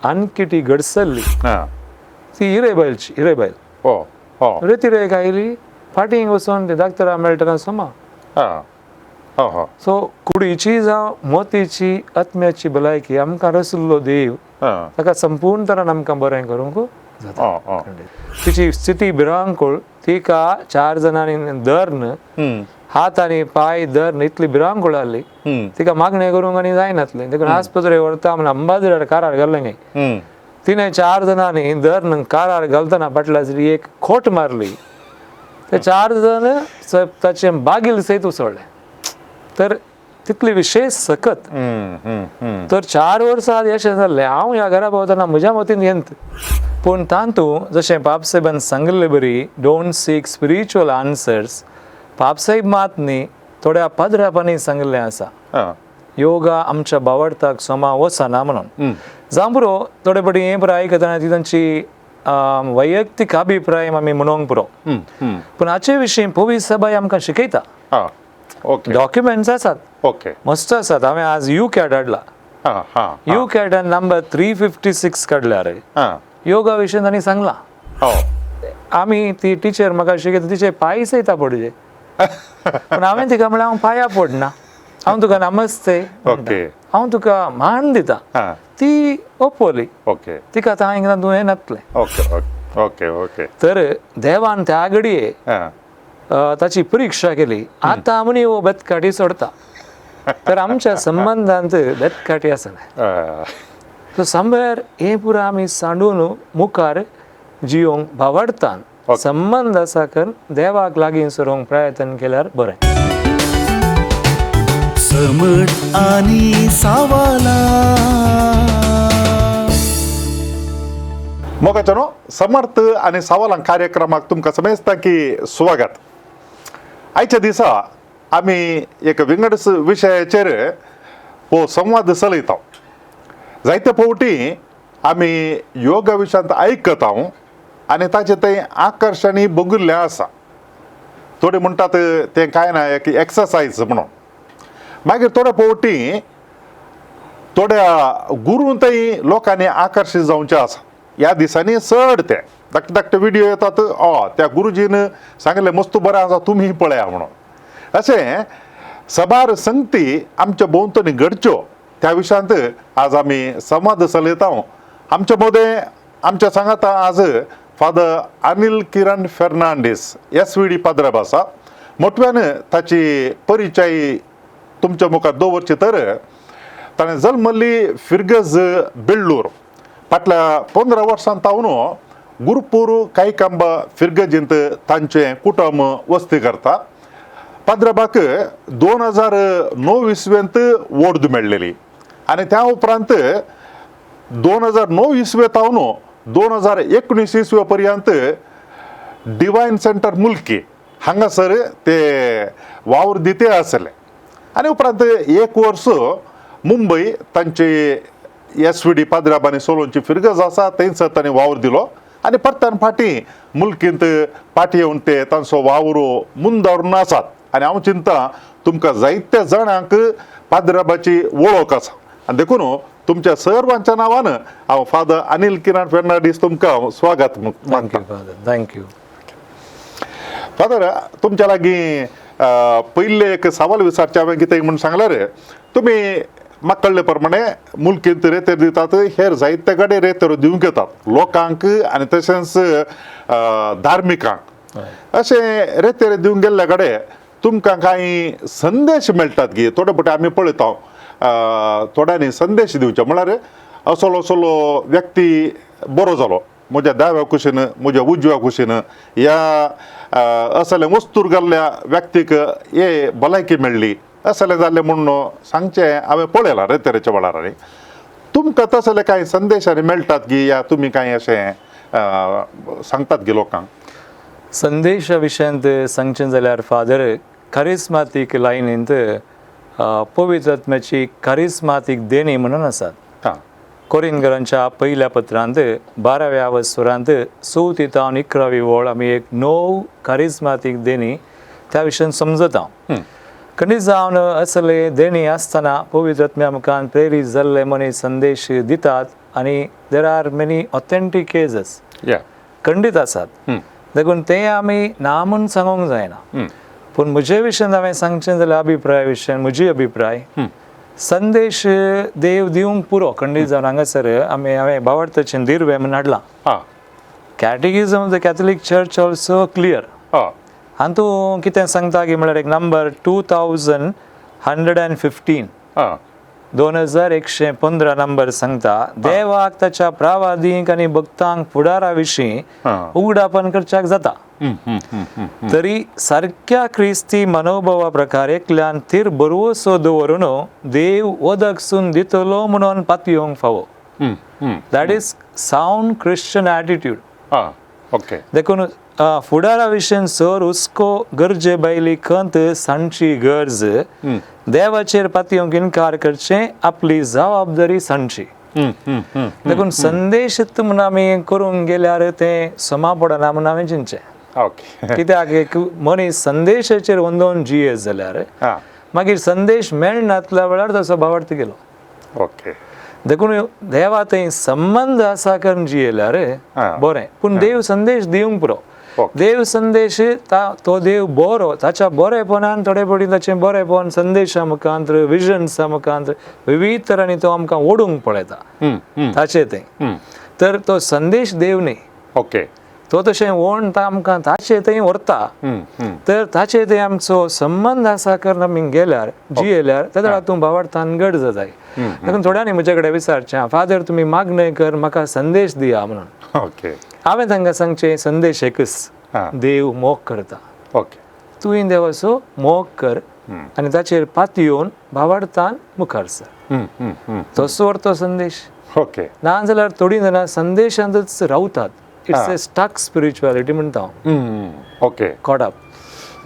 आणखी घडसल्ली ती हिरेबायलची हिरेबायल रेतिरेक आयली फाटीं वचून ते डाक्टरा मेळटना सोमा. सो कुडीची जावं मोतीची आत्म्याची भलायकी आमकां रसल्लो देव ताका संपूर्ण तरान आमकां बरें करूंक जाता. तिची स्थिती भिरांकूळ, तिका 4 जाणांनी धरून हात आनी पांय धरून इतली भिरांकूळ जाल्ली तिका मागणें करूंक आनी जायनासलें. देखून आस्पत्रे व्हरता म्हणून अंबाजरार कारार घाल्लें न्ही, तिणें 4 जाणांनी धरून कारार घालतना फाटल्यान एक खोट मारली, ते 4 जाण ताचें बागील सयत उसळ्ळें. तर तितली विशेश सकत. तर 4 वर्सां आदी अशें जाल्लें. हांव ह्या घरा पावतना म्हज्या मतीन येत, पूण तातूंत जशें बापसाहेबान सांगिल्ले बरी don't seek spiritual answers, बापसाहेब मात न्ही थोड्या पाद्रापांनी सांगिल्लें आसा योगा आमच्या बावडताक सोमा वचना म्हणून. जावं पुरो थोडे फावटी हें पुरो आयकतना ती तांची वैयक्तीक अभिप्राय आमी म्हणूंक पुरो, पूण हाचे विशीं पवित्र सभाय आमकां शिकयता. डॉक्युमेंट्स आसात, मस्त आसात. हांवें आज you cat हाडला, you कॅटान नंबर 356 काडल्यार योगा विशीं तांणी सांगलां. आमी ती टिचर म्हाका शिकयता, तिचे पांय सयता पडचे, पूण हांवें तिका म्हणलें हांव पांया पडना, हांव तुका नमस्ते, हांव तुका मान दिता. ती ओपवली, तिका आतां हांवें तुवें नातलें. तर देवान त्या घडये ताची परिक्षा केली, आतां म्हणी हो बेतकाटी सोडता. तर आमच्या संबंदांत बेतकाटी आसना. सो समवेर हें पुरो आमी सांडून मुखार जियोंक भावार्थान संबंद आसा कर देवाक लागीं सरूंक प्रयत्न केल्यार बरें. समट आनी सावाला मोगाच्यानो, समर्थ आनी सवालां कार्यक्रमाक तुमकां समेस्ता की स्वागत. आयच्या दिसा आमी एक विंगड विशयाचेर हो संवाद चलयता. जायते फावटी आमी योगा विशयांत आयकता आनी ताचें तें आकर्शणीय बगिल्लें आसा. थोडे म्हणटात तें कांय ना एक एक्सरसायज म्हणून. मागीर थोडे फावटी थोड्या गुरूंतय लोकांनी आकर्शीत जावचें आसा. ह्या दिसांनी चड ते धाकटे धाकटे व्हिडियो येतात, त्या गुरुजीन सांगलें मस्त बरें आसा तुमी पळया म्हणून. अशें सबार संगती आमच्या भोंवतणी घडच्यो त्या विशयांत आज आमी संवाद चलयता. आमच्या मदें आमच्या सांगाता आज father Anil Kiran Fernandes SVD पाद्रब आसा. मोटव्यान ताची परिचय तुमच्या मुखार दवरची तर ताणें जल्मल्ली फिरगज बेळ्ळूर, फाटल्या 15 वर्सां तावन गुरपूर कायकांबा फिरगजींत तांचें कुटुंब वस्ती करता. पाद्रबाक 2009 इसवेंत वोर्द मेळ्ळेली आनी त्या उपरांत 2009 इसवे तावन 2019 इसवे पर्यंत डिवायन सेंटर मुल्की हांगासर ते वावर दिते आसले. आनी उपरांत 1 वर्स मुंबय तांची SVD पाद्राब आनी सोलोंची फिरगज आसा थंयसर तांणी वावर दिलो आनी परतान फाटीं मुल्कींत फाटीं येवन ते तांचो वावर मुंदारून आसात. आनी हांव चिंता तुमकां जायत्या जाणांक पाद्राबाची वळख आसा आनी देखून तुमच्या सर्वांच्या नांवान हांव फादर अनिल किरण फेर्नांडीस तुमकां स्वागत मागता. Thank you father. तुमच्या लागीं पयलें एक सवाल विचारचें हांवें कितें म्हूण सांगल्यार, तुमी म्हाका कळ्ळे प्रमाणे मुल्कींत रेतेर दितात, हेर जायते कडेन रेतेर दिवंक येतात लोकांक आनी तशेंच धार्मिकांक. अशें रेतेर दिवंक गेल्ल्या कडेन तुमकां कांय संदेश मेळटात की थोडे फावटी आमी पळयता थोड्यांनी संदेश दिवचे म्हळ्यार असलो असलो व्यक्ती बरो जालो म्हज्या दाव्या कुशीन म्हज्या उजव्या कुशीन ह्या असले वस्तूर गेल्ल्या व्यक्तीक हे भलायकी मेळ्ळी असलें जाल्लें म्हूण सांगचें हांवें पळयलां रेतेरेच्या वेळार. तुमकां तसले कांय संदेश आनी मेळटात की या तुमी कांय अशें सांगतात की लोकांक? संदेशा विशयांत सांगचें जाल्यार फादर, करिस्मातीक लायनींत पवित्र आत्म्याची करिस्मातीक देणी म्हणून आसात. कोरिनगरांच्या पयल्या पत्रांत 12व्या वस्तुरांत 4 तावन 11वी वळ आमी एक 9 करिस्मातीक देणी त्या विशयान समजता. खंडीत जावन असले देणी आसतना पवित्र आत्म्या मुखान प्रेरीत जाल्ले मनीस संदेश दितात आनी there are many authentic cases खंडीत आसात. देखून ते आमी ना म्हूण सांगूंक जायना. पूण म्हजे विशयान हांवें सांगचें जाल्यार अभिप्राय विशयान म्हजी अभिप्राय, संदेश देव दिवंक पुरो खंडीत जावन. हांगासर आमी हांवें भावार्थाचें दिर्वे म्हूण हाडलां. Catechism of the Catholic Church also clear. हातूंत कितें सांगता की म्हळ्यार एक नंबर 2115, 2115 नंबर सांगता, देवाक ताच्या प्रावादींक आनी भक्तांक फुडारा विशीं उगडापण करच्याक जाता, तरी सारक्या क्रिस्ती मनोभावा प्रकार एकल्यान थीर बरवसो दवरून देव वदकसून दितलो म्हणून पातयेवंक फावो. That is sound Christian attitude. देखून फुडारा विशीं सर हुस्को गरजे भायली खंत सांडची गरज, देवाचेर पातयेवंक इनकार करचें आपली जबाबदारी सांडची. देखून संदेश म्हूण आमी करूंक गेल्यार तें समा पडना म्हूण हांवें चिंतचें. कित्याक एक मनीस संदेशाचेर अंदोवन जियेत जाल्यार मागीर संदेश मेळनातल्या वेळार ताचो भावार्थ गेलो. देखून देवा थंय संबंद आसा करून जियेल्यार बरें, पूण देव संदेश दिवंक पुरो. देव संदेश तो देव बरो, ताच्या बरेपणान थोडे फावटी ताचें बरेपण संदेशा मुखांत, विजन्सा मुखांत विविध तरांनी तो आमकां ओडूंक पळयता ताचे थंय. तर तो संदेश देव न्ही, तो तशें ओण आमकां ताचे थंय व्हरता. तर ताचे थंय आमचो संबंद आसा करून आमी गेल्यार जियेल्यार तेन्ना तूं भावार्थान गड जाताय. देखून थोड्यांनी म्हजे कडेन विचारचें, फादर तुमी मागणें कर म्हाका संदेश दिया म्हणून. हांवें तांकां सांगचें, संदेश एकच, देव मोग करता, तुवें देवाचो मोग कर आनी ताचेर पातयेवन भावार्थान मुखार सर. तसो तो संदेश. ना जाल्यार थोडीं जाणां संदेशांतच रावतात. It's a stuck spirituality म्हणटा हांव, कॉट अप.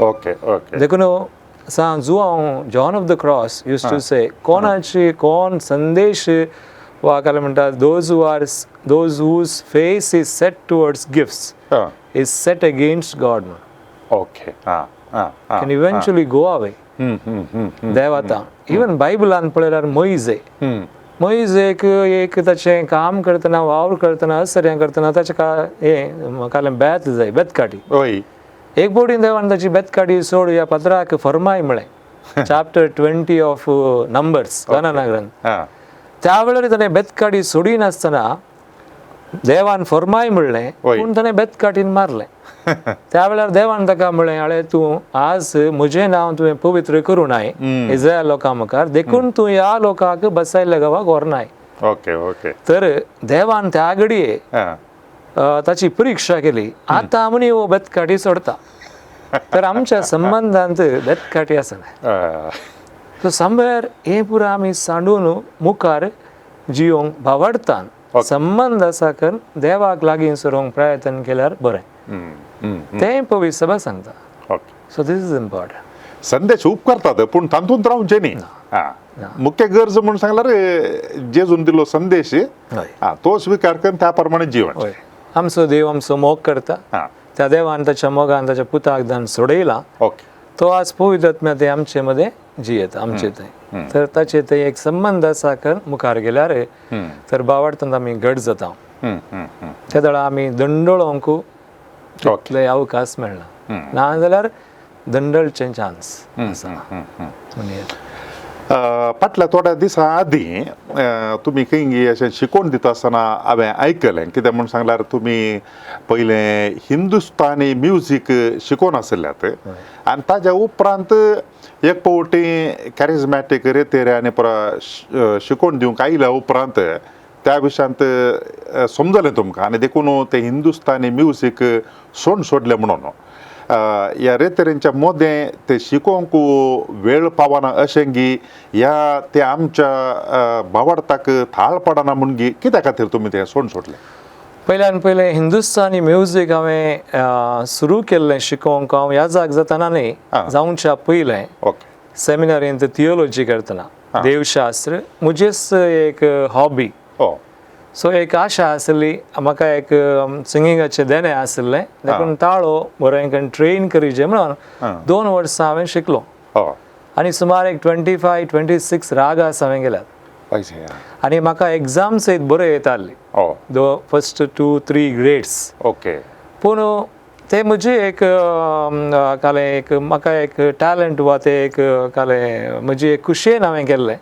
ओके ओके देखून Juan John of the Cross used to say, कोणाची कोण संदेश वा काय म्हणटा, those whose face is set towards gifts is set against God म्हणून. ओके हां हां हां can eventually go away देव. आतां इवन बायबलान पळयल्यार मोयजे, मोयजेक एक ताचें काम करतना, वावर करतना, असर्यां करतना ताचें का हें कालें बेत जाय, बेतकाठी. एक फावटी देवान ताची बेतकाठी सोड ह्या पत्राक फरमाय म्हळें, चॅप्टर 20 ऑफ नंबर्स, गणना ग्रंथ. त्या वेळार ताणें बेतकाठी सोडिनासतना देवान फरमाय म्हणलें, पूण ताणें बेतकाठीन मारलें. त्या वेळार देवान ताका म्हणलें, आळे तूं आज म्हजें नांव तुवें पवित्र करूं नाय इस्रायल लोकां मुखार, देखून तूं ह्या लोकांक बसायल्ल्या गांवाक व्हरनाय. ओके ओके तर देवान त्या घडये ताची परिक्षा केली. आतां म्हणी हो बेतकाठी सोडता, तर आमच्या संबंधांत बेतकाठी आसना. सो समवेर हें पुरा आमी सांडून मुखार जियोंक भावार्थान संबंद आसा कर देवाक लागीं सरोंक प्रयत्न केल्यार बरें, तें पवित्र सभा सांगता. So this is important. संदेश उपकारतात पूण तातूंत रावचें न्ही. मुख्य गरज म्हणून सांगल्यार जेजून दिलो संदेश तो स्विकार करून त्या प्रमाणे जीवन. हय, आमचो देव आमचो मोग करता, त्या देवान ताच्या मोगान ताच्या पुताक दान सोडयला. तो आज पवित्र आत्म्या ते आमचे मदें जियेता आमचे थंय. तर ताचे थंय एक संबंद आसा कर मुखार गेल्यार तर भावार्थान आमी घट जाता. त्या वेळार आमी दंडळोंक तितले अवकाश मेळना, ना जाल्यार दंडळचे चान्स आसा. फाटल्या थोड्या दिसां आदीं तुमी खंय अशें शिकोवन दिता आसतना हांवें आयकलें, कितें म्हूण सांगल्यार तुमी पयलें हिंदुस्तानी म्युजीक शिकोवन आशिल्ल्यात आनी ताज्या उपरांत एक फावटी कॅरिजमॅटीक रेतेरे आनी शिकोवन दिवंक आयल्या उपरांत त्या विशयांत समजलें तुमकां आनी देखून तें हिंदुस्तानी म्युजीक सोडलें म्हणून. ह्या रेतेरेंच्या मदें ते शिकोवंक वेळ पावना अशें गी ह्या ते आमच्या भावार्थाक थाळ पडना म्हूण गी, कित्या खातीर तुमी तें सोडलें? पयल्यान पयलें हिंदुस्तानी म्युजीक हांवें सुरू केल्लें शिकोवंक हांव याजाक जातना न्ही, जावच्या पयलें सेमिनारींत थियोलॉजी करतना, देवशास्त्र म्हजेच एक हॉबी. सो एक आशा आसली म्हाका, एक सिंगिंगाचें देणें आशिल्लें, देखून ताळो बरें ट्रेन करीचे म्हणून 2 वर्सां हांवें शिकलो आनी सुमार एक 25-26 रागास हांवें गेल्यात. आनी म्हाका एग्जाम सयत बऱ्यो येताली, the first 2 3 grades. Okay. पूण ते म्हजे एक कालें एक म्हाका एक टॅलंट वा ते एक कालें म्हजी एक खुशयेन हांवें केल्लें.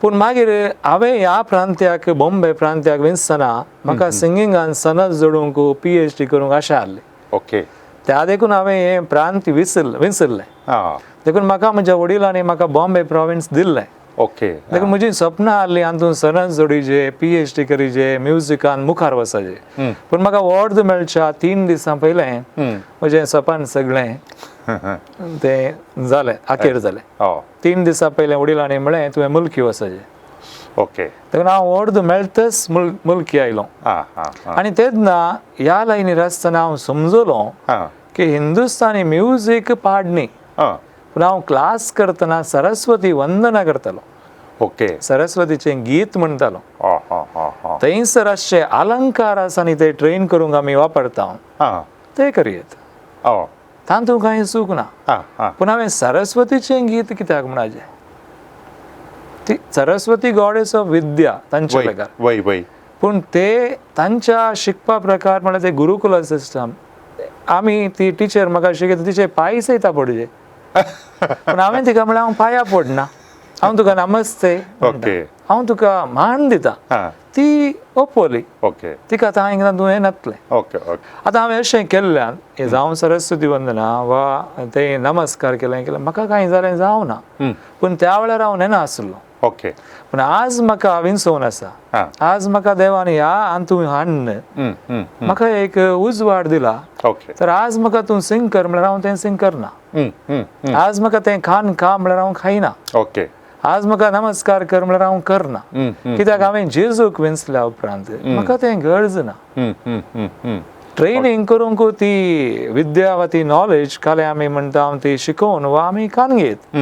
पूण मागीर हांवें ह्या प्रांत्याक बॉम्बे प्रांत्याक विंचतना म्हाका सिंगिंगान सनद जोडूंक PhD करूंक आशा आहली. ओके. त्या देखून हांवें हें प्रांत विसरलें. देखून म्हाका म्हज्या वडिलांनी म्हाका बॉम्बे प्रोविन्स दिल्लें. ओके. देखून म्हजी सपनां आहलीं हातूंत सनद जोडीजे, PhD करीजे, म्युजिकान मुखार वचपाचें. पूण म्हाका वर्द मेळच्या 3 दिसां पयलें म्हजें सपन सगळें तें जालें, अखेर जालें. 3 दिसां पयलें वडिलांनी म्हळें तुवें मुल्की वचपाचें. ओके. देखून हांव वर्द मेळटच मुल्की आयलो. आनी तेन्ना ह्या लायनीर आसतना हांव समजलो की हिंदुस्तानी म्युजीक पाड न्ही, पूण हांव क्लास करतना सरस्वती वंदना करतालो. ओके. सरस्वतीचें गीत म्हणटालो. थंयसर आसचे अलंकार आसा न्ही ते ट्रेन करूंक आमी वापरता ते करयेत, तातूंत कांय चूक ना. पूण हांवें सरस्वतीचें गीत कित्याक म्हणाचें? ती सरस्वती गॉडेस ऑफ विद्या तांचे प्रकार, पूण ते तांच्या शिकपा प्रकार म्हळ्यार ते गुरुकुल सिस्टम. आमी ती टिचर म्हाका शिकयता तिचे पांय सयता पडचे, पूण हांवें तिका म्हळ्यार हांव पांया पडना, हांव तुका नमस्ते, हांव तुका मान दिता. ती ओपवली. ओके. तिका आतां हांवें तुवें नातलें. ओके. आतां हांवें अशें केल्ल्यान हें जावं सरस्वती वंदना वा ते नमस्कार केलें केलें म्हाका कांय जालें जावं ना, पूण त्या वेळार हांव नेना आसलो. ओके. पूण आज म्हाका विंचोवन आसा, आज म्हाका देवान ह्या हातूंत हाडून म्हाका एक उजवाड दिला. ओके. तर आज म्हाका तूं सिंग कर म्हळ्यार हांव तें सिंग करना, आज म्हाका तें खान खा म्हळ्यार हांव खायना, ओके. आज म्हाका नमस्कार कर म्हळ्यार हांव करना, कित्याक हांवें जेजूक विंचल्या उपरांत म्हाका तें गरज ना. ट्रेनिंग करूंक ती विद्या वा ती नॉलेज कालें आमी म्हणटा ती शिकोवन वा आमी कान घेत,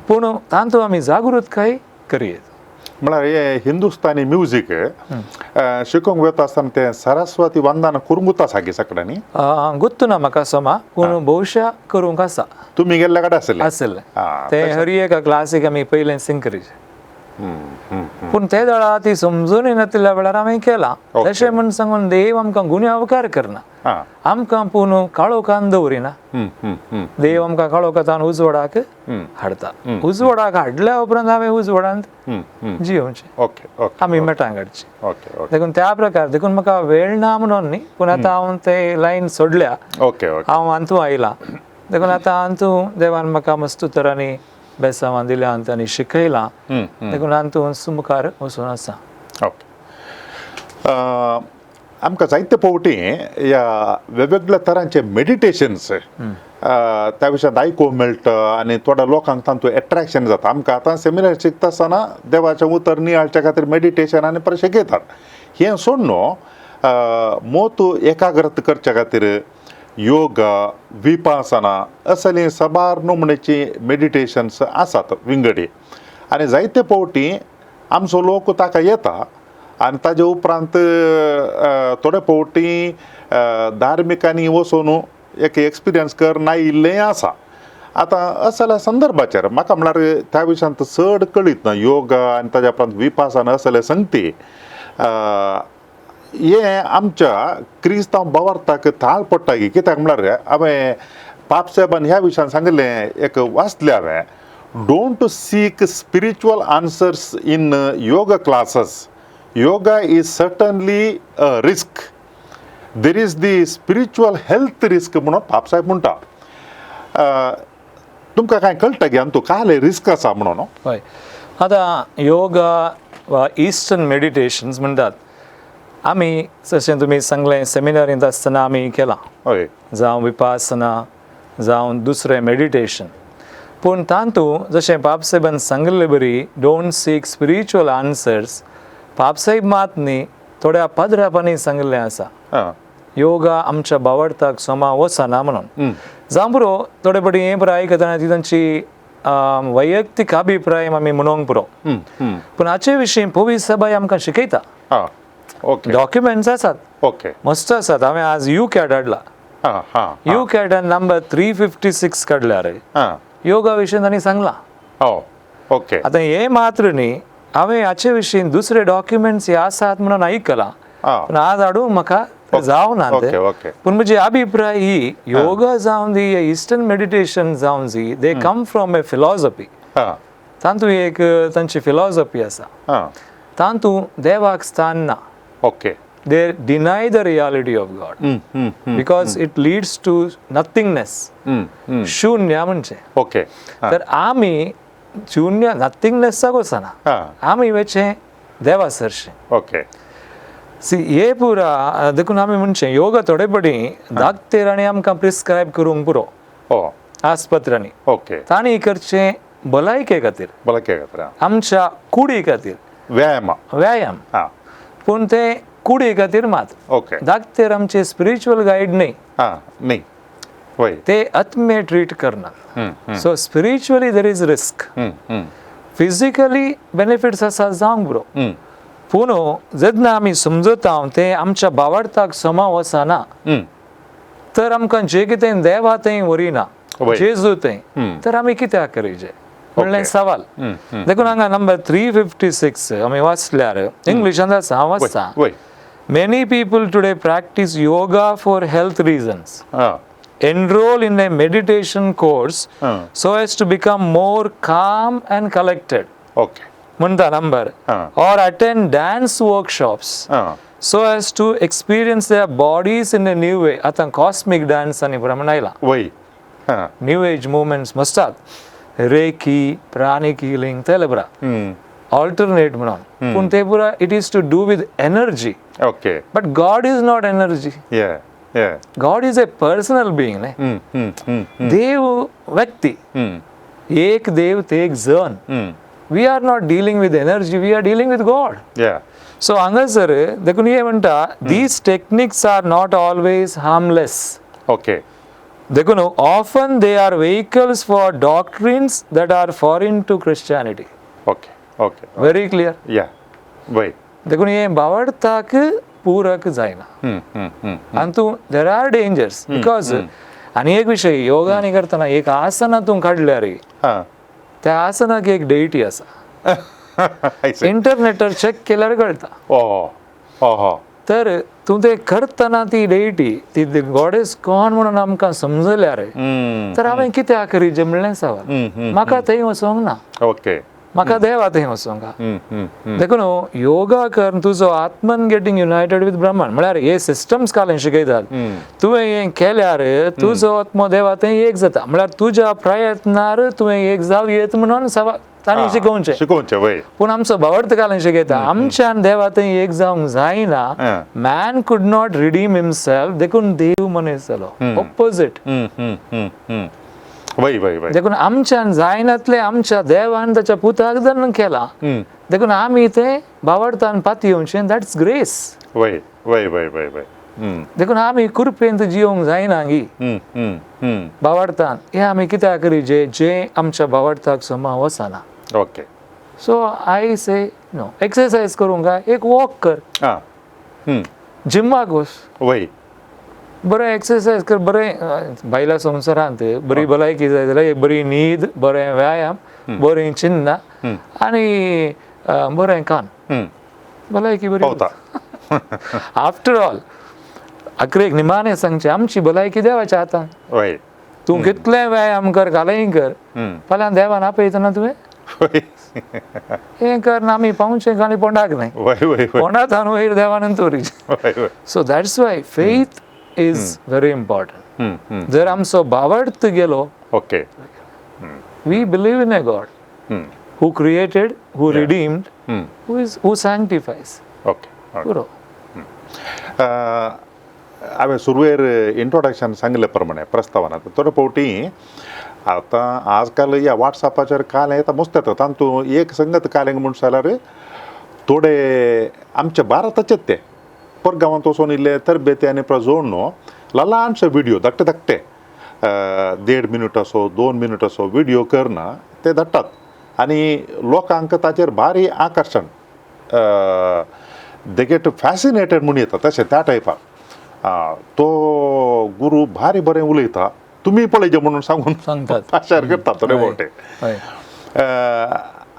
पूण तातूंत आमी जागृतकाय करयेत. म्हळ्यार हे हिंदुस्तानी म्युजीक शिकोवंक वता आसतना तें सरस्वती वंदना करूंक आसा गे सगळ्यांनी? गुत्तू ना म्हाका समा, पूण भोवशा करूंक आसा. तुमी गेल्ल्या कडेन आसलें? आसलें. तें हर एका क्लासीक आमी पयलें सिंग करीचे, पूण ते वेळार ती समजून नातिल्ल्या वेळार हांवें केलां. तशें म्हूण सांगून देव आमकां गुन्यांवकार करना, आमकां पूण काळोखान दवरिना. देव आमकां काळोखांत उजवाडाक हाडता. उजवाडाक हाडल्या उपरांत हांवें उजवाडांत जियोवचें, आमी मेटां काडचीं. देखून त्या प्रकार देखून म्हाका वेळ ना म्हणून न्ही, पूण आतां हांव ते लायन सोडल्या, हांव हातूंत आयलां. देखून आतां हातूंत देवान म्हाका मस्त तरांनी बेसांवां दिल्या आनी शिकयलां, देखून हातूंत मुखार वचून आसा. ओके. आमकां जायते फावटी ह्या वेगवेगळ्या तरांचे मेडिटेशन्स त्या विशयांत आयकूंक मेळटा आनी थोड्या लोकांक तातूंत एट्रेक्शन जाता. आमकां आतां सेमिनार शिकता आसतना देवाचें उतर नियाळच्या खातीर मेडिटेशन आनी परत शिकयतात. हें सोडून मोत एकाग्रत करच्या खातीर योग, विपासना असली साबार नमुनेची मेडिटेशन्स आसात विंगडी, आनी जायते फावटी आमचो लोक ताका येता आनी ताजे उपरांत थोडे फावटी धार्मिकांनी वचून एक एक्सपिरियन्स कर नायिल्लें आसा. आतां असल्या संदर्भाचेर म्हाका म्हळ्यार त्या विशयांत चड कळीत ना, योग आनी ताज्या उपरांत विपासना असले संगती हें आमच्या क्रिस्तांव भावार्थाक ताळ पडटा की कित्याक म्हळ्यार हांवें पापसाहेबान ह्या विशयान सांगिल्लें एक वाचलें हांवें, don't seek spiritual answers in yoga classes, yoga is certainly a risk, there is the spiritual health risk म्हणून पापसाहेब म्हणटा. तुमकां कांय कळटा की आनी काले रिस्क आसा म्हणून? हय, आतां योगा वा इस्टर्न मेडिटेशन्स म्हणटात आमी, जशें तुमी सांगलें सेमिनारींत आसतना आमी केलां, हय, जावं विपासना जावं दुसरें मेडिटेशन. पूण तातूंत जशें पापसाहेबान सांगिल्ले बरी don't seek spiritual answers, पापसाहेब मात न्ही थोड्या पदरापांनी सांगिल्लें आसा योगा आमच्या भावार्थाक समा वचना म्हणून. जावं पुरो थोडे फावटी हें पुरो आयकतना ती तांची वैयक्तीक अभिप्राय आमी म्हणूंक पुरो, पूण हाचे विशीं पवित्र सभाय आमकां शिकयता. डॉक्युमेंट्स आसात, मस्त आसात. हांवें आज you cat हाडला, you कॅटान नंबर 356 काडल्यार योगा विशीं तांणी सांगलां. ओके. आतां हें मात्र न्ही, हांवें हाचे विशीं दुसरे डॉक्युमेंट्स हे आसात म्हणून आयकलां, पूण आज हाडूंक म्हाका जावना ते. पूण म्हजी अभिप्राय ही योगा जावन दी, इस्टर्न मेडिटेशन जावन दी, they come from a philosophy. तातूंत एक तांची फिलॉसॉफी आसा, तातूंत देवाक स्थान ना. Okay. They deny the reality of God because it leads to nothingness, शून्य म्हणजे. ओके. तर आमी शून्य नथिंगनेसाक वचना, आमी वचें देवा सरशें. ओके. सी हे पुरा देखून आमी म्हणचें योगा थोडे पडी दाक्तेरांनी आमकां प्रिस्क्रायब करूंक पुरो आस्पत्र्यांनी. ओके. तांणी करचें भलायके खातीर, भलायके खातीर, आमच्या कुडी खातीर, व्यायाम व्यायाम, पूण ते कुडी खातीर मात. ओके. दाक्तेर आमचे स्पिरिच्युअल गायड न्ही, न्ही, वय, ते आत्मे ट्रीट करनात. So spiritually there is risk, physically benefits आसा जावंक पुरो, पूण जेन्ना आमी समजता ते आमच्या बावडताक समा वचना, तर आमकां जे कितें देवा थंय व्हरिना, जेजू थंय, तर आमी कित्याक करीजे म्हणलें सवाल. देखून हांगा नंबर 356 आमी वाचल्यार इंग्लिशांत आसा, हांव वाचता. Many people today practice yoga for health reasons, enroll in a meditation course so as to become more calm and collected. Okay. म्हणता number. Or attend dance workshops so as to experience their bodies in a new way. आतां cosmic dance आनी प्रमाण आयला, new age movements मस्तात, reiki, pranic healing तेले बरा alternate म्हणून, पूण ते पुरा it is to do with energy. Okay. But God is not energy. God is a personal being न्ही, देव व्यक्ती, एक देव ते एक जण. We are not dealing with energy, we are dealing with God. So हांगासर देखून हे म्हणटा, these techniques are not always harmless. Okay. देखून often they are vehicles for doctrines that are foreign to Christianity. Okay. Okay. Very clear. वय. देखून हे बावडताक पूरक जायना. आनी तूं there are dangers because आनी एक विशय योगानी करतना एक आसना तूं काडल्यार त्या आसनाक एक डेटी आसा, इंटरनेटार चॅक केल्यार कळटा. तर तूं ते करतना ती डेटी ती गॉडेस कोण म्हणून आमकां समजल्यार तर हांवें कित्याक करीजे म्हणलें सवाल. म्हाका थंय वचोंक ना, ओके, म्हाका देवा थंय वचोंक. देखून योगा कर तुजो आत्मन गेटिंग युनायटेड विथ ब्रह्मन, म्हळ्यार हे सिस्टम्स काल शिकयतात, तुवें हें केल्यार तुजो आत्मो देवा थंय एक जाता, म्हळ्यार तुज्या प्रयत्नार तुवें एक जावं येत म्हणून सवाल तांणी शिकोवचें शिकोवचें. वय. पूण आमचो भावार्थ काल शिकयता आमच्यान देवा थंय एक जावंक जायना, man could not redeem himself, देखून देव मनीस जालो, ऑपोजीट. वय वय वय. देखून आमच्यान जायनातलें आमच्या देवान ताच्या पुताक जन्म केला, देखून आमी तें भावार्थान पातयेवचें, that's grace. वय वय वय वय वय. देखून आमी कृपेंत जिवंक जायना गी भावार्थान, हें आमी कित्याक करीजे जें आमच्या भावार्थाक समा वचना. Okay. So I say no, exercise करूंक काय एक वॉक कर, जिमाक वच, वय, बरें एक्सरसायज कर, बरें बायला संवसारांत बरी भलायकी जाय जाल्यार एक बरी न्हीद, बरें व्यायाम, बरें चिन्ना आनी बरें कान, भलायकी बरी. आफ्टर ऑल अकरेक निमाणें सांगचें, आमची भलायकी देवाच्या हातान. तूं कितलें व्यायाम कर, कालय कर, फाल्यां देवान आपयतना तुवें हें कर ना, आमी पावचें आनी पोंडाक न्हय, पोंडात हांव वयर देवान दवरिचें. So that's why faith is very important. जर आमचो भावार्थ गेलो, okay, we believe in a God who created, who redeemed, who is who sanctifies. Okay. पुरो. हांवें सुरवेर इंट्रोडक्शन सांगले प्रमाणे प्रस्तावना थोडे फावटी आतां आजकाल ह्या वॉट्सॅपाचेर कालें येता मस्त येता, तातूंत एक संगत कालें म्हूण जाल्यार थोडे आमच्या भारताचेच ते परगांवांत वचून इल्ले तरबेती आनी जोड न्हू ल्हानशे विडियो धाकटे धाकटे 1.5 मिनट असो 2 मिनट असो विडियो करना ते धाडटात आनी लोकांक ताचेर भारी आकर्शण, they get fascinated म्हूण येता तशें त्या टायपार. तो गुरू भारी बरें उलयता, तुमी पळयचे म्हणून सांगून सांगतात, आशार करतात थोडे मोठे.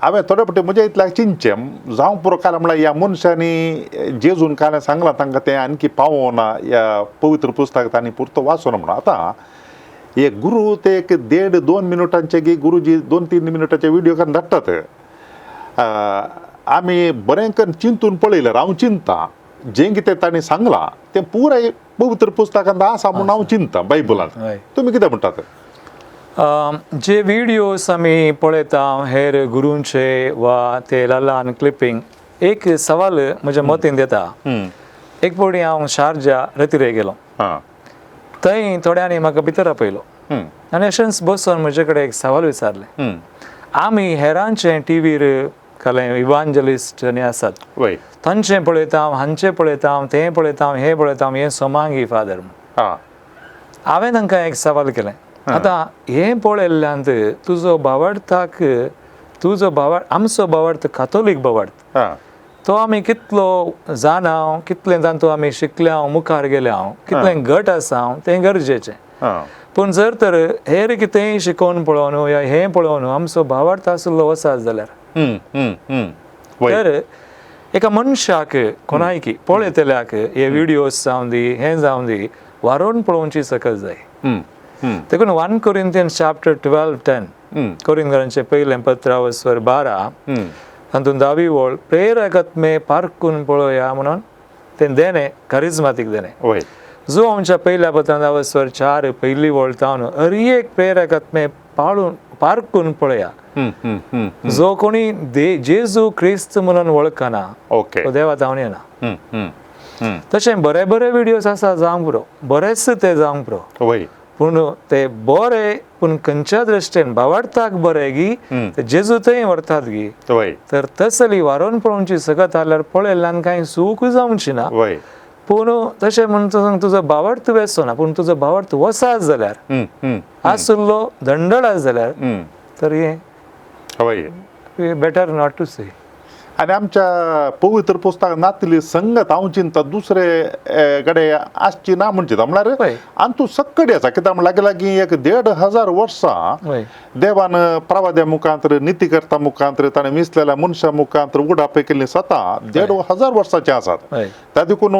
हांवें थोडे फावटी म्हज्या इतल्याक चिंतचें जावंक पुरो काल म्हणल्यार ह्या मनशांनी जेजून काल सांगलां तांकां तें आणखी पावोना, ह्या पवित्र पुस्तक तांणी पुरतो वाचून म्हणून. आतां एक गुरू ते एक 1.5-2 मिनटांचे गी गुरुजी 2-3 मिनटाचे व्हिडिओ करून धाडटात. आमी बरें करून चिंतून पळयल्यार हांव चिंता जें कितें तांणी सांगलां तें पुराय पवित्र पुस्तकांत आसा म्हूण हांव चिंता बायबलांत. तुमी कितें म्हणटात? जे व्हिडियोज आमी पळयता हेर गुरूंचे वा ते ल्हान ल्हान क्लिपींग, एक सवाल म्हज्या मतींत येता. एक फावटी हांव शारजा रतिरे गेलो, थंय थोड्यांनी म्हाका भितर आपयलो आनी अशेंच बसून म्हजे कडेन एक सवाल विचारलें, आमी हेरांचे टिवीर काले इवांजलिस्ट आनी आसात तांचें पळयता, हांचें पळयता, तें पळयता, हें पळयता, हें सोमांगी फादर. हांवें तांकां एक सवाल केलें, आतां हें पळयल्ल्यान तुजो भावार्थाक, तुजो भावार्थ, आमचो भावार्थ कातोलीक भावार्थ तो आमी कितलो जाणा, कितलें तातूंत आमी शिकल्या, मुखार गेल्या, कितलें घट आसा तें गरजेचें. पूण जर तर हेर कितेंय शिकोवन पळोवन या हें पळोवन आमचो भावार्थ आशिल्लो वचत जाल्यार तर एका मनशाक कोणायकी पळयतल्याक हे व्हिडियोज जावं दी हें जावं दी वारोवन पळोवची सकत जाय. देखून 1 Corinthians chapter 12:10 कोरिंथांचे पयलें पत्र वस्वर 12 तातूंत 10वी वळ प्रेरकत्मे पारकून पळोवया म्हणून तें देणें करिज्मातीक देणें. जो आमच्या पयल्या पत्रांत वस्वर 4 पयली वळ तावन हर एक प्रेरकत्मे पाळून पारकून पळया, जो कोणी जेजू क्रिस्त म्हणून वळखना तो देवा तावन येना. तशें बरे बरे व्हिडियोज आसा जावंक पुरो, बरेच ते जावंक पुरो, पूण ते बरे पूण खंयच्या दृश्टीन भावार्थाक बरे गी ते जेजू थंय व्हरतात गी, तर तसली वारोवन पळोवची सकत आल्यार पळयल्ल्यान कांय चूक जावची ना. पूण तशें म्हण तुजो भावार्थ वेसो ना, पूण तुजो भावार्थ वसात जाल्यार आशिल्लो दंडळ आस जाल्यार तर हें बेटर not to से. आनी आमच्या पवित्र पुस्तक नातली संगत हांव चिंता दुसरे कडे आसची ना म्हण चिंता म्हळ्यार आनी तूं सक्कडी आसा कित्याक म्हण लागीं लागीं एक 1500 वर्सां देवान प्रवाद्या मुखांत, नितीकर्ता मुखांत, ताणें मिसलेल्या मनशा मुखांत उडापे केल्ली सतां 1500 वर्सांचीं आसात. त्या देखून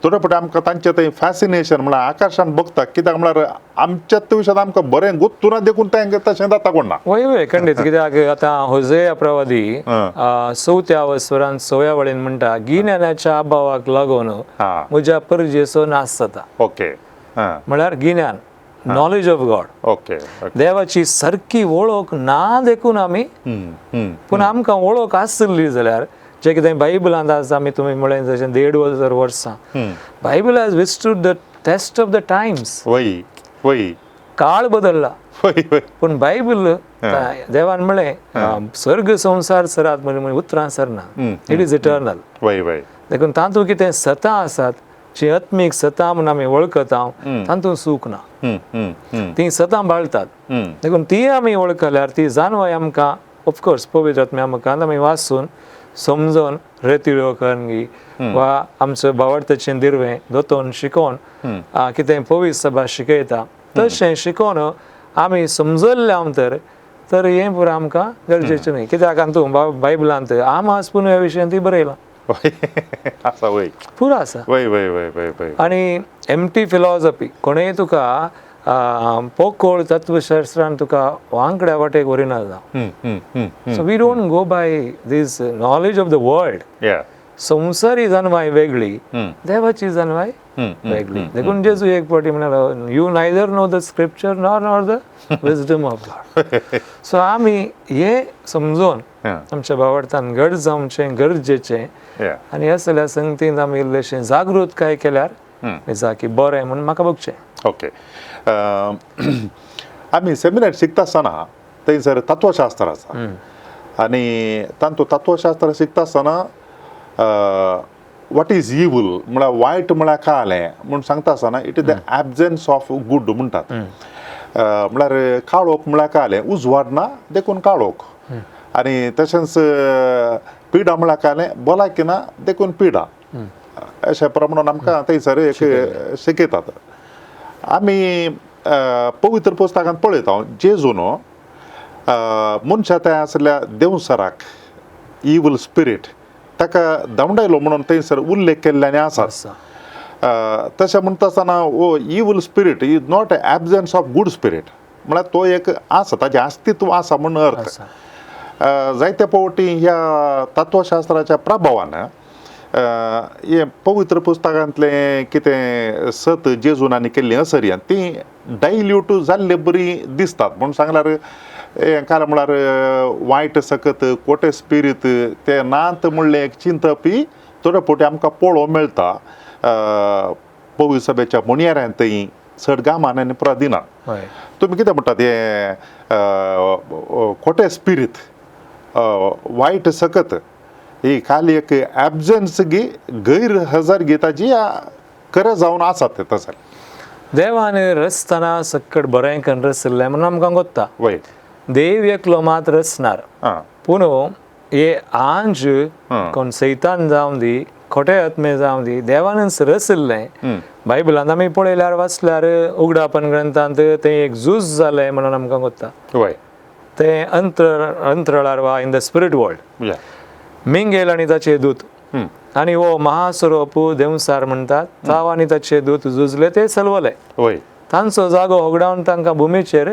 थोडे फावटी आमकां तांचें थंय फॅसिनेशन म्हळ्यार आकर्शण बघता कित्याक म्हळ्यार आमच्या विशयांत आमकां बरें गोत्तुना देखून तें तशें जाता कोण ना. वय वय खंडीत, कित्याक आतां होजेया प्रवादी 4थ्या वस्वरान 6व्या वळीन म्हणटा, गिन्यानाच्या अभावाक लागून म्हज्या परजेचो नाश जाता. ओके, म्हळ्यार गिन्यान, नॉलेज ऑफ गॉड, ओके, देवाची सारकी वळख ना देखून आमी, पूण आमकां वळख आशिल्ली जाल्यार जे कितें बायबलांत आसा, आमी तुमी म्हळें जशें 1500 वर्सां Bible has withstood the test of the times. वय वय काळ बदलला पूण बायबल देवान म्हळें स्वर्ग संवसार सरात म्हणजे उतरां सरना, it is eternal. वय वय देखून तातूंत कितें सतां आसात जी आत्मीक सतां म्हूण आमी वळखता तातूंत सूख ना, तीं सतां बाळतात. देखून ती आमी वळखल्यार ती जाणवाय आमकां ऑफकोर्स पवित्र आत्म्या मुखार आमी वाचून समजून रेतिरो करून गी वा आमचो भावार्थाचें दिरवें दोतोन शिकोवन कितें पवित्र सभा शिकयता तशें शिकोवन आमी समजल्ले तर तर हें पुरो आमकां गरजेचें न्हय. कित्याक हातूंत बायबलांत आमास पूण ह्या विशयांत ती बरयलां आसा, वय पुरो आसा. वय वय वय वय वय. आनी एमटी फिलॉसॉफी कोणेय तुका पोकोळ तत्वशास्त्रान तुका वांकड्या वाटेक व्हरिना जावं. So we don't go by this knowledge of the world. संवसारी जाणवाय वेगळी, देवाची जाणवाय वेगळी. देखून जेजू एक फावटी म्हणालो, you neither know the scripture nor nor the wisdom of God. So आमी हें समजून आमच्या भावार्थान घट जावचें गरजेचें आनी असल्या संगतीन आमी इल्लेशें जागृतकाय केल्यार जाकी बरें म्हूण म्हाका बगचें. ओके, आमी सेमिनार शिकता आसतना थंयसर तत्वशास्त्र आसा आनी तातूंत तत्वशास्त्र शिकता आसतना what is evil म्हळ्यार वायट म्हळ्यार कळ्ळें म्हूण सांगता आसतना it is the absence of good म्हणटात. म्हळ्यार काळोख म्हळ्यार कळ्ळें उजवाड ना देखून काळोख, आनी तशेंच पिडा म्हळ्यार कळ्ळें भलायकी ना देखून पिडा, अशें प्रमाण आमकां थंयसर एक शिकयतात. आमी पवित्र पुस्तकांत पळयता जेजून मनशा थंय आसल्या देंवचाराक, इवल स्पिरीट, ताका धांवडायलो म्हणून थंयसर उल्लेख केल्ल्यानी आसा. तशें म्हणटा आसतना हो evil spirit is not absence of good spirit, म्हळ्यार तो एक आसा, ताजें अस्तित्व आसा म्हूण अर्थ. जायते फावटी ह्या तत्वशास्त्राच्या प्रभावान हें पवित्र पुस्तकांतलें कितें सत जेजून आनी केल्लीं असर्यान ती डायल्यूट जाल्ले बरी दिसतात. म्हूण सांगल्यार हें कारण म्हळ्यार वायट सकत खोटे स्पिरीत ते नात म्हणलें एक चिंतपी थोडे फावटी आमकां पळोवंक मेळटा. पवित्र सभेच्या म्हणयाऱ्यांतय चड गामान आनी पुरा दिना. तुमी कितें म्हणटात, हें खोटे स्पिरीत वायट सकत ही खाली एक एबजन्स गी गैरहजर गी ताजी खरें जावन आसात ते तशें? देवान रचतना सक्कड बरें करून रचल्लें म्हणून आमकां गोत्ता. देव एकलो मात रचणार, पूण हे आंज कोण सैतान जावं दी, खोटे आत्मे जावं दी, देवानच रचल्लें. बायबलांत आमी पळयल्यार वाचल्यार उगडापन ग्रंथांत तें एक झूज जालें म्हणून आमकां गोत्ता. तें अंतरळार वा in the spirit world Mingel आनी ताचे दूत आनी हो महासरोप देंवसार म्हणटात ताव आनी ताचे दूत झुजले, ते सलवले, तांचो जागो होगडावन तांकां भुमीचेर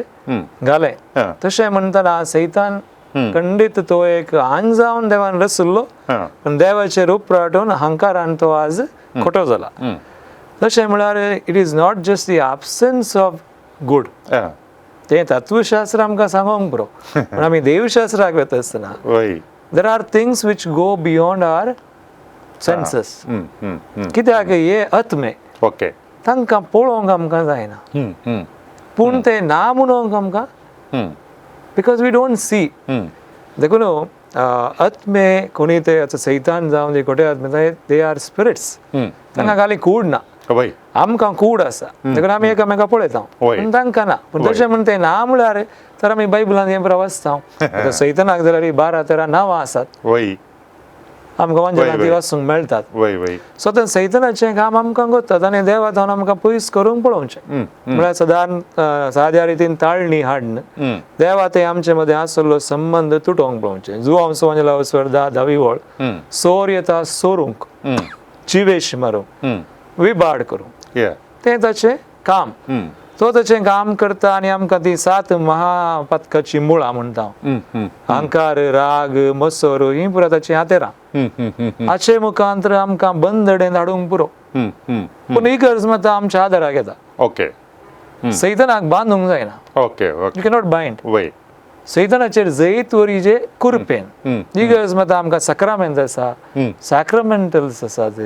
घालें. तशें म्हणटना सैतान खंडीत तो एक आंज जावन देवान रचल्लो, पूण देवाचेर उपराटून हंकारान तो आज खोटो जाला. तशें म्हळ्यार it is not just the absence of good, तें तत्वशास्त्र आमकां सांगोंक पुरो, पूण आमी देवशास्त्राक वता आसतना there are things which go beyond our senses. कित्याक हे आत्मे तांकां पळोवंक आमकां जायना, पूण ते ना म्हणोंक आमकां because we don't see. देखून आत्मे कोणी ते आतां सैतान जावं ते खोटे आत्मे, they are spirits, तांकां खाली कूड ना. आमकां कूड आसा, देखून आमी एकामेका पळयता, पूण तांकां ना. पूण तशें म्हण ते ना म्हळ्यार तर आमी बायबलांत हें पुरा वाचता. आतां सैतानाक जाल्यार 12-13 नांवां आसात, आमकां वांजेलांत ती वाचूंक मेळटात. सो तें सैतानाचें काम आमकां गोत्तात आनी देवा थावन आमकां पयस करूंक पळोवचें, म्हळ्यार सदां साद्या रितीन ताळणी हाडन देवा ते आमचे मदें आसलो संबंद तुटोवंक पळोवचें. जुवांव वांजेला वसवर 10-10 वळ, सोर येता सोरूंक, चिवेश मारूंक, विबाड करूंक, तें ताचें काम. तो ताचें काम करता आनी आमकां ती 7 महापातकाची मुळां म्हणटा, अहंकार, राग, मसर, हीं पुरा ताचीं हातेरां. हाचे मुखांतर आमकां बंदडेन हाडूंक पुरो, पूण ही गरज मात आमच्या आदाराक येता. सैतानाक बांदूंक जायना, you cannot bind. सैतानाचेर जैत वरी जे कुरपेन ही गरज मात आमकां साक्रामेंत आसा, साक्रामेंटल्स आसात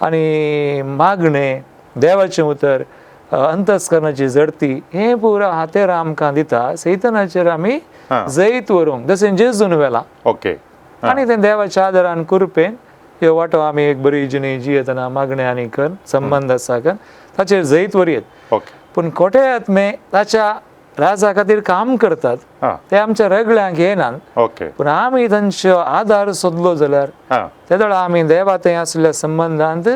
आनी मागणें, देवाचें उतर, अंतस्करणाची जडती, हें पुरा हातेर आमकां दिता. सैतानाचेर आमी जैत व्हरूंक जशें जेजून वेलां आनी तें देवाच्या आदारान कुरपेन ह्यो वांटो आमी एक बरी जिणी जियेतना मागणें आनी कर संबंद आसा कर ताचेर जैत व्हरयेत. पूण खोटे आत्मे ताच्या राजा खातीर काम करतात, ते आमच्या रगड्यांक येनात, पूण आमी तांचो आदार सोदलो जाल्यार तेदोळा आमी देवा थंय आसल्या संबंदांत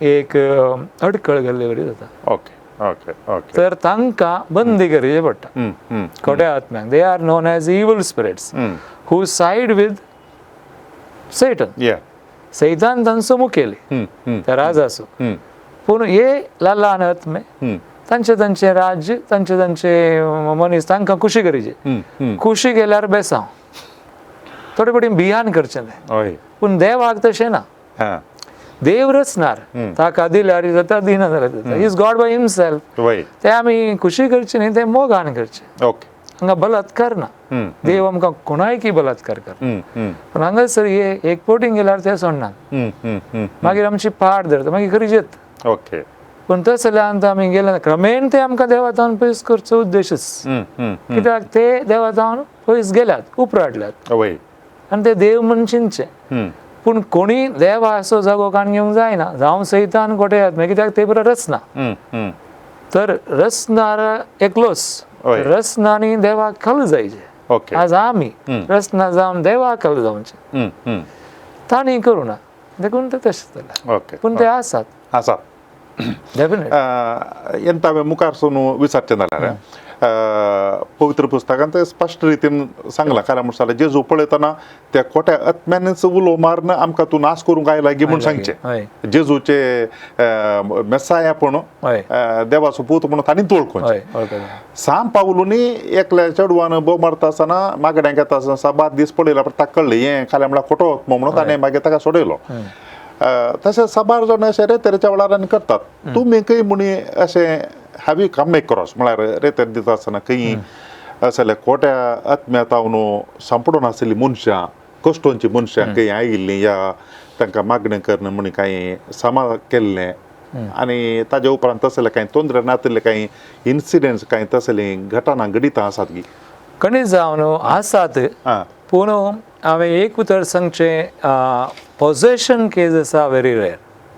एक अडकळ गेल्ले वरी जाता. तर तांकां बंदी करची पडटा खोट्या आत्म्यांक. They are known as evil spirits who side with Satan. सैतान तांचो मुखेली त्या राजाचो, पूण हे ल्हान आत्मे तांचे तांचे राज्य, तांचे तांचे मनीस तांकां खुशी करीचे, खुशी केल्यार बेसांव, थोडे फावटी भियान करचें तें, पूण देवाक तशें ना. देव रचणार, ताका दिल्यार जाता, दिना जाल्यार जाता, is God by himself. ते आमी खुशी करची न्ही, ते मोगान करचे, हांगा बलात्कार ना. देव आमकां कोणायकी बलात्कार कर, पूण हांगासर हे एक पोटींग गेल्यार ते सोडनात, मागीर आमची पाड धरता, मागीर खरी जेत. पूण तसो जाल्यार आमी गेले क्रमेण ते आमकां देवा थावन पयस करचो उद्देशच, कित्याक ते देवा थावन पयस गेल्यात, उपराटल्यात आनी ते देव म्हण चिंतचे. पूण कोणी देवा असो जागो काण घेवंक जायना, जावं सैतान कोटे आत्मे, कित्याक ते पुरा रचना. तर रचणार एकलोच, रचना आनी देवाक खाल जायचे. आज आमी रचना जावन देवाक खाल जावचे, तांणी करूं ना, देखून ते तशें जालें. पूण ते आसात, आसात डेफिनेट. एंत हांवें मुखार सून विचारचें जाल्यार पवित्र पुस्तकांत स्पश्ट रितीन सांगलां. कारण म्हणटा जाल्यार जेजू पळयतना त्या खोट्या आत्म्यानच उलो मारून आमकां तूं नाश करूंक आयला गी म्हूण सांगचें. जेजूचे मेसाया पूण देवाचो पूत म्हणून तांणी वळखूचें. साम पावलुनी एकल्या चेडवान बोव मारता आसतना मागण्यांक येता आसतना साबार दीस पळयला, पण ताका कळ्ळें हें खाल्या म्हळ्यार खोटो आत्मो म्हणून ताणें मागीर ताका सोडयलो. तशें साबार जाण अशें रेतेरच्या वेळार आनी करतात. तुमी खंय म्हणी अशें have you come across म्हळ्यार रेतेर दिता आसतना खंय असल्या खोट्या आत्म्या तावन सांपडून आशिल्लीं मनशां, कश्टोंची मनशां खंय आयिल्लीं या तांकां मागणें करून म्हण कांय समा केल्लें आनी ताज्या उपरांत तसले कांय तोंदरे नातिल्ले कांय इन्सिडंट्स, कांय तसलीं घटना घडितां आसात गी? खंडीत जावन आसात. पूण हांवें एक उतर सांगचें, पोजेशन केस आसा व्हेरी रेर.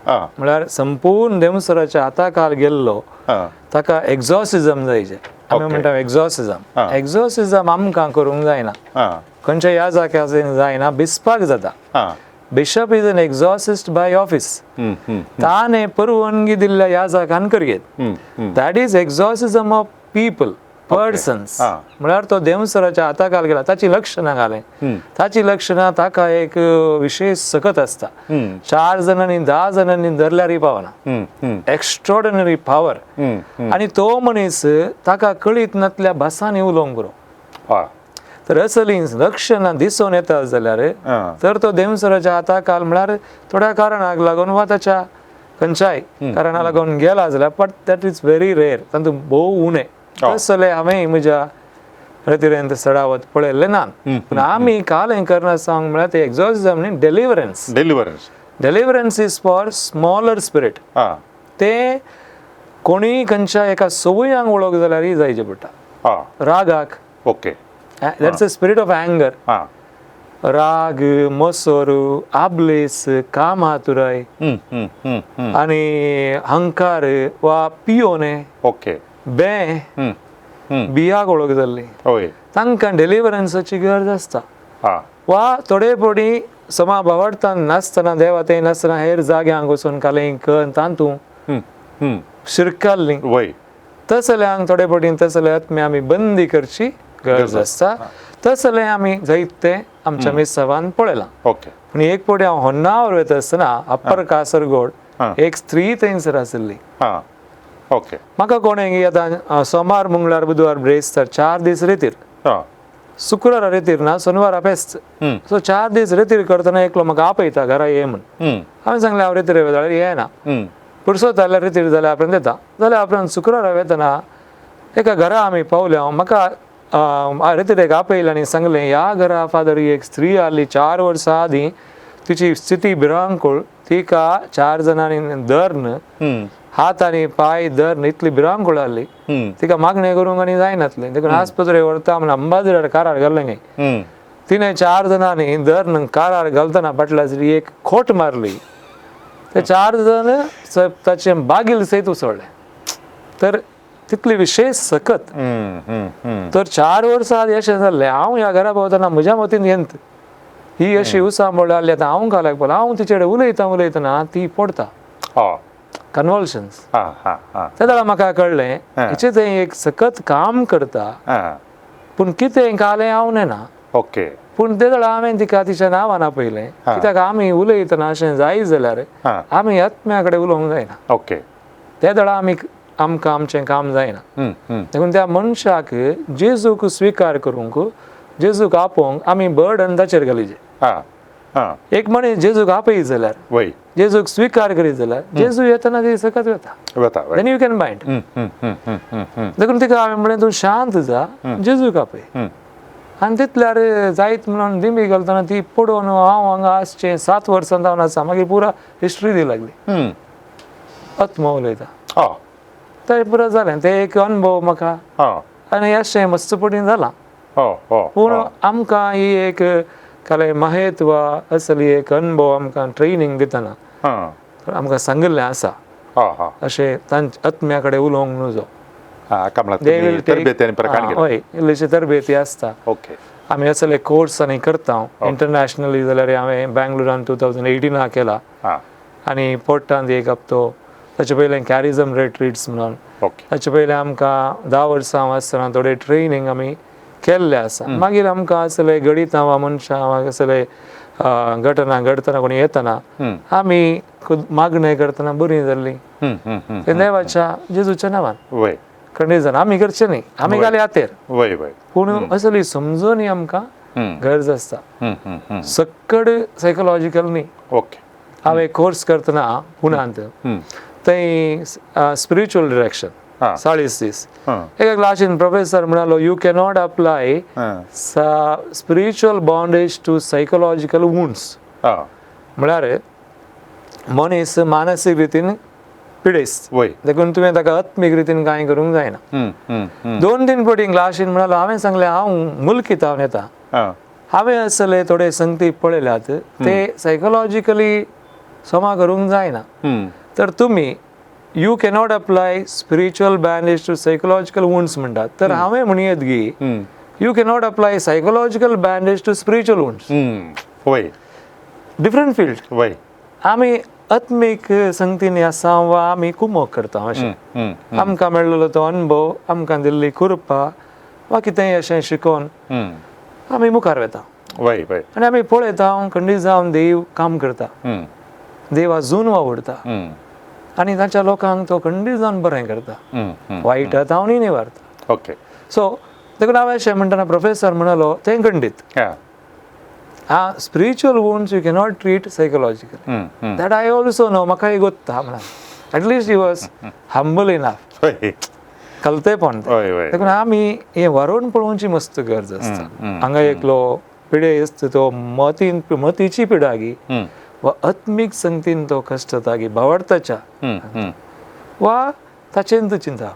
म्हळ्यार संपूर्ण देवसराच्या हाताखाल गेल्लो ताका एक्झॉसिजम जायचे. आमी म्हणटा एक्झॉसिजम. एक्झॉसिजम आमकां करूंक जायना, खंयच्या ह्या जाग्यार जायना, बिस्पाक जाता. Bishop is an exorcist by office. ताणें परवानगी दिल्ल्या ह्या जाग्यान करयेत. That is exorcism of people, persons. म्हळ्यार तो देवसराच्या हाताखाल गेला, ताची लक्षणां घालें, ताची लक्षणां ताका एक विशेश सकत आसता. 4 जाणांनी 10 जाणांनी धरल्यारय पावना, एक्स्ट्रॉर्डिनरी पावर. आनी तो मनीस ताका कळीत नातल्या भासांनी उलोवंक बरो. तर असलीं लक्षणां दिसून येता जाल्यार तर तो देवसराच्या हाताखाल म्हळ्यार थोड्या कारणाक लागून वा ताच्या खंयच्याय कारणाक लागून गेला जाल्यार, but that is very rare, तातूंत भोव उणें. तसले हांवें म्हज्या प्रतिरेंत चडावत पळयल्लें ना. पूण आमी कालें करना सांग म्हळ्यार ते एक्झॉर्सिजम न्ही, deliverance. Deliverance. Deliverance is for smaller spirit. ते कोणीय खंयच्या एका संवयांक वळख जाल्यारय जायचें पडटा. रागाक, okay, that's a spirit of anger. राग, मसोर, आबलेस, कामातुराय आनी अहंकार वा पियोने, ओके, बे बियाक वळख जाल्ली, तांकां डिलिवरन्साची गरज आसता. वा थोडे फावटी समा भावार्थान नासतना, देवा ते नासतना हेर जाग्यांक वचून कालें कन तातूंत शिरकाल्लीं, तसल्यांक थोडे फावटी तसले आत्मे आमी बंदी करची गरज आसता. तसलें आमी जायत तें आमच्या मिसावान पळयलां. पूण एक फावटी हांव होन्नावर वयता आसतना अप्पर कासरगोड एक स्त्री थंयसर आशिल्ली. ओके. म्हाका कोणें आतां सोमार, मंगळार, बुधवार ब्रेस्तार 4 दीस रेतीर, शुक्रारा रेतीर ना, सोनवारा फेस्त, सो 4 दीस रेतीर करतना एकलो म्हाका आपयता घरा ये म्हूण. हांवें सांगलें हांव रेतीर जाल्यार येना, पुरसो जाल्यार रेतीर जाल्यार आपणान येता. जाल्यार आपणान शुक्रारा वेतना एका घरा आमी पावले. हांव म्हाका रेतीरेक आपयलें आनी सांगलें ह्या घरा फादर एक स्त्री आहली 4 वर्सां आदीं, तिची स्थिती भिरांकूळ, तिका 4 जाणांनी धरून हात आनी पांय धरून इतली भिरांकूळ आहली, तिका मागणें करूंक आनी जायनातलें, देखून आस्पत्रे व्हरता म्हण अंबाजरार कारार घाल्लें खंय. तिणें 4 जाणांनी धरून कारार घालतना बाटलाचेर एक खोट मारली, ते 4 जाण ताचे बागील सयत उसळ्ळे. तर तितली विशेश सकत. तर 4 वर्सां आदी अशें जाल्लें. हांव ह्या घरा पावतना म्हज्या मतीन येत ही अशी उसांबळ जाल्ली. आतां हांव घालाक पळय, हांव तिचे कडेन उलयता उलयतना ती पडटा, कन्वल्शन्स. तेन्ना म्हाका कळ्ळें हिचें तें एक सकत काम करता, पूण कितें घालें हांव नेना. ओके. पूण ते वेळार हांवें तिका तिच्या नांवान आपयलें, कित्याक आमी उलयतना अशें जाय जाल्यार आमी आत्म्या कडेन उलोवंक जायना. ओके. ते वेळार आमी आमकां आमचें काम जायना. देखून त्या मनशाक जेजूक स्विकार करूंक, जेजूक आपोवंक आमी बर्डन ताचेर घालीचे. एक मनीस जेजूक आपयत जाल्यार, जेजूक स्विकार करीत जाल्यार, जेजू येतना ती सकत वता, then you can bind. देखून तिका हांवें म्हणलें तूं शांत जा, जेजूक आपय. आनी तितल्यार जायत म्हणून दिंबी घालतना ती पडोवन हांव हांगा आसचें 7 वर्सां जावन आसा. मागीर पुरा हिस्ट्री दी लागली, आत्मो उलयता तें पुरो जालें. तें एक अनुभव म्हाका आनी अशें मस्त पटीन जालां. पूण आमकां ही एक काले महेत वा असली एक अनुभव आमकां ट्रेनींग दितना आमकां सांगिल्लें आसा अशें तांच्या आत्म्या कडेन उलोवंक नुजो. हय, इल्लीशी तरबेती आसता. आमी असले कोर्स आनी करता इंटरनॅशनली. जाल्यार हांवें बेंगलोरान 2018 केला आनी पोर्टांत एक हप्तो ताचे पयलें कॅरिजम रेट्रीट्स म्हणून, ताचे पयलें आमकां 10 वर्सां हांव आसतना थोडे ट्रेनींग आमी केल्लें आसा. मागीर आमकां असले गणितां वा मनशां वा असले घटना घडटना कोणी येतना आमी मागणें करतना बरीं जाल्लीं देवाच्या जेजूच्या नांवान खंडीत जावन आमी करचें न्ही, आमी घाली हातेर, पूण असली समजून आमकां गरज आसता, सक्कड सायकोलॉजिकल न्ही. हांवें कोर्स करतना पुनांत थंय स्पिरिच्युअल डिरेक्शन 40 दीस एका क्लासीन प्रोफेसर म्हणालो, you cannot apply spiritual bondage to psychological wounds. म्हळ्यार मनीस मानसीक रितीन पिडेस्त, देखून तुवें ताका आत्मीक रितीन कांय करूंक जायना. 2-3 फावटी क्लासीन म्हणालो, हांवें सांगलें हांव मुल्कीत हांव येता, हांवें असले थोडे संगती पळयल्यात ते सायकोलॉजिकली समा करूंक जायना, तर तुमी you cannot apply spiritual bandage to psychological wounds म्हणटात, तर हांवें म्हणयेत की you cannot apply psychological bandage to spiritual wounds. Different field. आमी आत्मीक संगतीनी आसा वा आमी कुमोक करता अशें आमकां मेळ्ळो तो अनुभव, आमकां दिल्ली कृपा वा कितेंय अशें शिकोवन आमी मुखार वता आनी आमी पळयता खंडीत जावन देव काम करता, देव अजून वावुरता आनी ताच्या लोकांक तो खंडीत जावन बरें करता, वायट हांवूय निवारता. सो देखून हांवें अशें म्हणटना प्रोफेसर म्हणालो तें खंडीत हा, spiritual wounds you cannot treat psychologically, that I also know, म्हाकाय गोत्ता म्हणा, at least he was humble enough, कलतेपण. देखून आमी हें व्हरून पळोवची मस्त गरज आसता. हांगा एकलो पिडेस्त तो मतीन मतीची पिडागी वा आत्मीक संगतीन तो कश्टता की भावार्थाच्या वा ताचेन तूं चिंता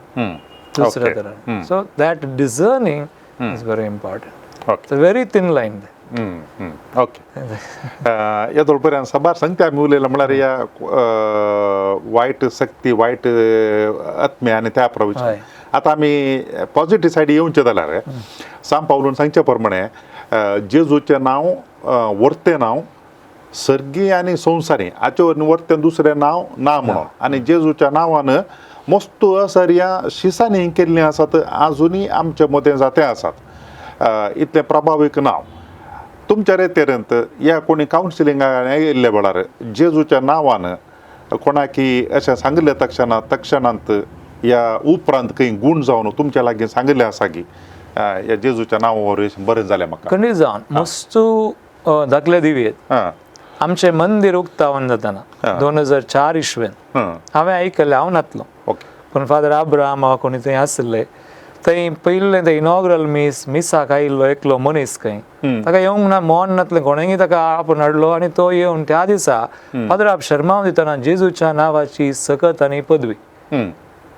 दुसऱ्या तरान. So that discerning is very important, very thin line. Okay, येदोळ पर्यंत साबार सांगते आमी उलयला, म्हळ्यार ह्या वायट शक्ती, वायट आत्मे आनी त्या प्रवचन. आतां आमी पॉझिटीव सायड येवचें जाल्यार सांग पावलून सांगचे प्रमाणे जेजूचें नांव वर्तें नांव सर्गी आनी संवसारी हाचे वरतें दुसरें नांव ना म्हणून, आनी जेजूच्या नांवान मस्त असर्या शिसांनी केल्लीं आसात, आजुनूय आमचे मदें जाते आसात, इतलें प्रभावीक नांव. तुमच्या रेतेरंत ह्या कोणी कावन्सिलिंगाक येयल्ले वेळार जेजूच्या नांवान कोणाकी अशें सांगिल्लें तक्षणांत तक्षणांत ह्या उपरांत खंय गूण जावन तुमच्या लागीं सांगिल्लें आसा की ह्या जेजूच्या नांवा वरवीं बरें जालें म्हाका? खंडीत जावन मस्त दाखले दिवयेत. आमचें मंदीर उक्तावन जातना 2004 इस्वेन हांवें आयकल्लें, हांव नातलो पूण फादर आब्राम वा कोणी थंय आशिल्ले, थंय पयलें तें इनॉग्रल मीस मिसाक आयिल्लो एकलो मनीस खंय ताका येवंक ना, मोन नातलें, कोणेंय ताका आपोवन हाडलो आनी तो येवन त्या दिसा फादर आप शर्माव दितना जेजूच्या नांवाची सकत आनी पदवी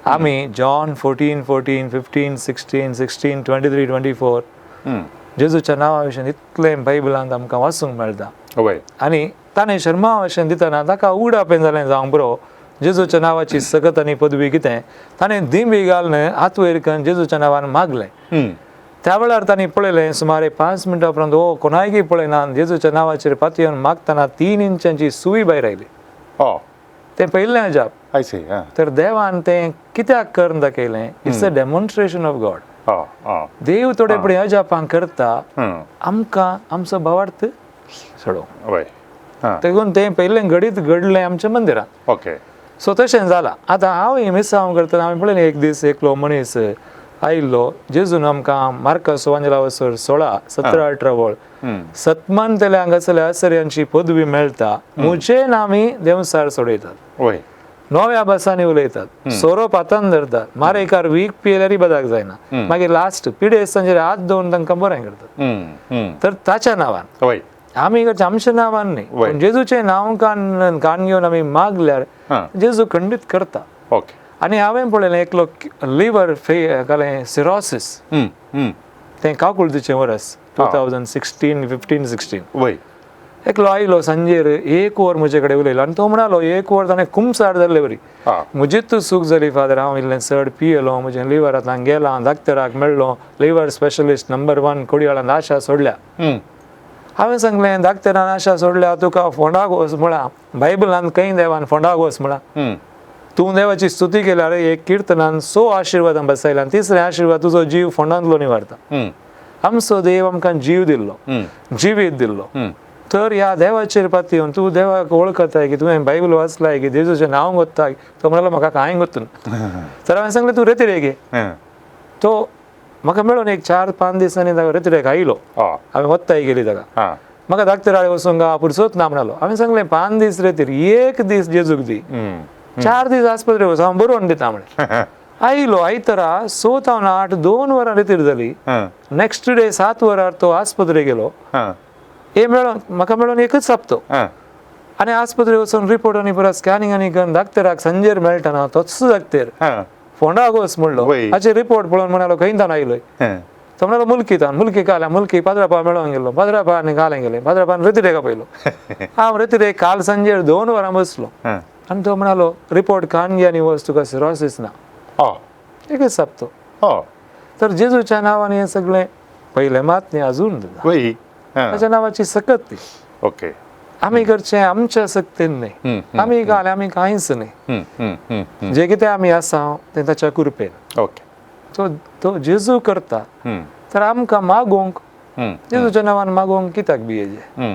आमी जॉन 14 14 15 16 16 23 24 जेजूच्या नांवा विशीं इतलें बायबलांत आमकां वाचूंक मेळटा. आनी ताणें शर्माव अशें दितना ताका उगडापें जालें जावंक बरो, जेजूच्या नांवाची सकत आनी पदवी कितें, ताणें दिंबी घालून हात वयर करून जेजूच्या नांवान मागलें. त्या वेळार तांणी पळयलें सुमारे 5 मिनटां उपरांत हो कोणायकी पळयना, जेजूच्या नांवाचेर पातयेवन मागतना 3 इंचांची सुई भायर आयली. तें पयलें अजाप. तर देवान तें कित्याक करून दाखयलें, it's a demonstration of God. देव थोडे फुडें अजापां करता, आमकां आमचो भावार्थ सोडोवंक. देखून तें पयलें घडीत घडलें आमच्या मंदिरांत. सो तशें जालां. आतां हांव ही मिसांव करतना हांवें पळयलें एक दीस एकलो मनीस आयिल्लो, जेजून आमकां मार्कस वांजला 16 17 18 वळ सतमानतल्या हांगासरल्या आसर्यांची पदवी मेळटा, मुझे नामी देवसार सोडयतात, नव्या भासांनी उलयतात, सोरोप हातान धरतात, मारेकार वीक पियेल्यारय बदाक जायना, मागीर लास्ट पिडेस्तांचेर हात दवरून तांकां बरें करतात. तर ताच्या नांवान आमी करचें, आमच्या नांवान न्ही, पूण जेजूचें नांव कान कान घेवन आमी मागल्यार जेजू खंडीत करता. आनी हांवें पळयलें एकलो लिवर घालें सिरोसिस, तें काकुळतीचें वरस 2016 15 16 एकलो आयलो सांजेर 1 वर म्हजे कडेन उलयलो आनी तो म्हणालो 1 वर ताणें कुमसार जाल्ले वरी, म्हजीच चूक जाली फादर, हांव इल्लें चड पियेलो, म्हजें लिवर आतां गेलां, डाक्टराक मेळ्ळो, लिवर स्पेशलिस्ट नंबर 1 कोडयाळान आशा सोडल्या. हांवें सांगलें डाक्टरान आशा सोडल्या, तुका फोंडाक वच म्हळां, बायबलान खंय देवान फोंडाक वच म्हळां. तूं देवाची स्तुती केल्यार एक किर्तनान 6 आशिर्वादां बसयला आनी तिसरें आशिर्वाद तुजो जीव फोंडांतलो निवारता. आमचो देव आमकां जीव दिल्लो, जिवीत दिल्लो. तर ह्या देवाचेर पातयेवन तूं देवाक वळखताय की तुवें बायबल वाचलाय की जेजूचें नांव गोत्ताय, तो म्हणालो म्हाका कांय गोत्तून. तर हांवें सांगलें तूं रेतिरे घे. तो म्हाका मेळून एक 4-5 दिसांनी ताका रेतिरेक आयलो. हांवें वत्ताय गेली ताका. म्हाका डाक्टराळे वचूंक पुरसोत ना म्हणालो. हांवें सांगलें 5 दीस रेतीर, 1 दीस जेजूक दी, 4 दीस आस्पत्रे वच, हांव बरोवन दिता म्हळें. आयलो आयतरा 6 तावन 8 2 वरां रेतीर जाली. नेक्स्ट डे 7 वरार तो आस्पत्रे गेलो. हे मेळोन म्हाका मेळोन एकच हप्तो. आनी आस्पत्रे वचून रिपोर्ट आनी परत स्कॅनिंग आनी करून डाक्टराक संजेर मेळटना तोच डाक्टर फोंडाक वच म्हणलो. हाचे रिपोर्ट पळोवन म्हणालो खंय तान आयलोय. तो म्हणालो मुलकी तान, मुलकी काल मुलकी पाद्रापा मेळोन गेलो, पाद्रापा आनी कालें गेलें, पाद्रापान रेतिरेक पयलो. हांव रेतिरेक काल संजेर 2 वरां बसलो आनी तो म्हणालो रिपोर्ट कान घे आनी वच, तुका सिरोसिस ना. एकच हप्तो. तर जेजूच्या नांवान हें सगळें पयलें मात न्ही अजून ताच्या नांवाची सकत ती. ओके. आमी करचें आमच्या सक्तीन न्ही, आमी घाल आमी कांयच न्ही, जे कितें आमी आसा तें ताच्या कृपेन. ओके. तो तो जेजू करता. तर आमकां मागोवंक जेजूच्या नांवान मागोवंक कित्याक भियेजे?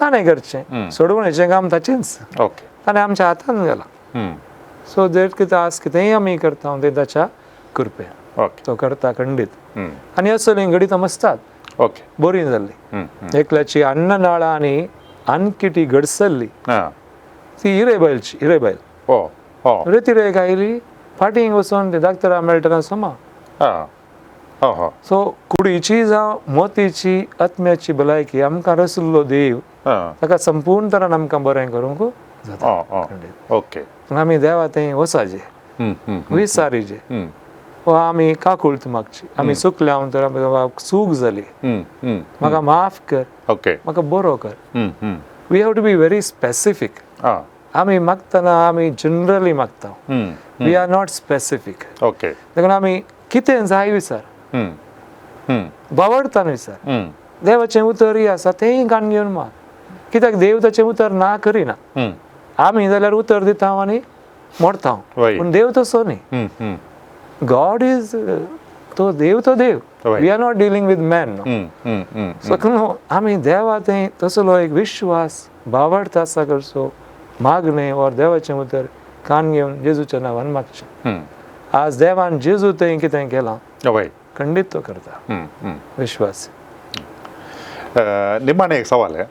ताणें करचें, सोडवणेचें काम ताचेंच. ओके. ताणें आमच्या हातान घालां. सो जर कितें आज कितेंय आमी करता तें ताच्या कृपेन. ओके. तो करता खंडीत. आनी असलीं घडितां मस्तात. ओके. बरी जाल्ली. एकल्याची अन्ननाळा आनी आनकिटी घडसल्ली ती हिरेबायलची, हिरेबायल रेतिरेक आयली, फाटीं वचून ती डाक्टरा मेळटना सोमा. सो कुडीची जावं मोतीची आत्म्याची भलायकी आमकां रसल्लो देव ताका संपूर्ण तरान आमकां बरें करूंक जाता. ओके. पूण आमी देवा थंय वचाजे, विचारीजे, वा आमी काकुळट मागची, आमी चुकल्या तर चूक जाली, म्हाका माफ कर, ओके, म्हाका बरो कर. We have to be very specific. आमी मागतना आमी जनरली मागता, we are not specific. Okay. देखून आमी कितें जाय विचार, बावडतान विचार, देवाचें उतरय आसा तेंय कान घेवन माग. कित्याक देव ताचें उतर ना करिना. आमी जाल्यार उतर दिता आनी मोडता, पूण देव तसो न्ही. गॉड is तो देव, तो देव. We are not dealing with man. So आमी देवा थंय तसलो एक विश्वास बावडता आसा करचो, मागणें वा देवाचें उतर कान घेवन जेजूच्या नांवान मागचें. आज देवान जेजू थंय कितें केलां खंडीत तो करता, विश्वास. निमाणें एक सवाल आहे.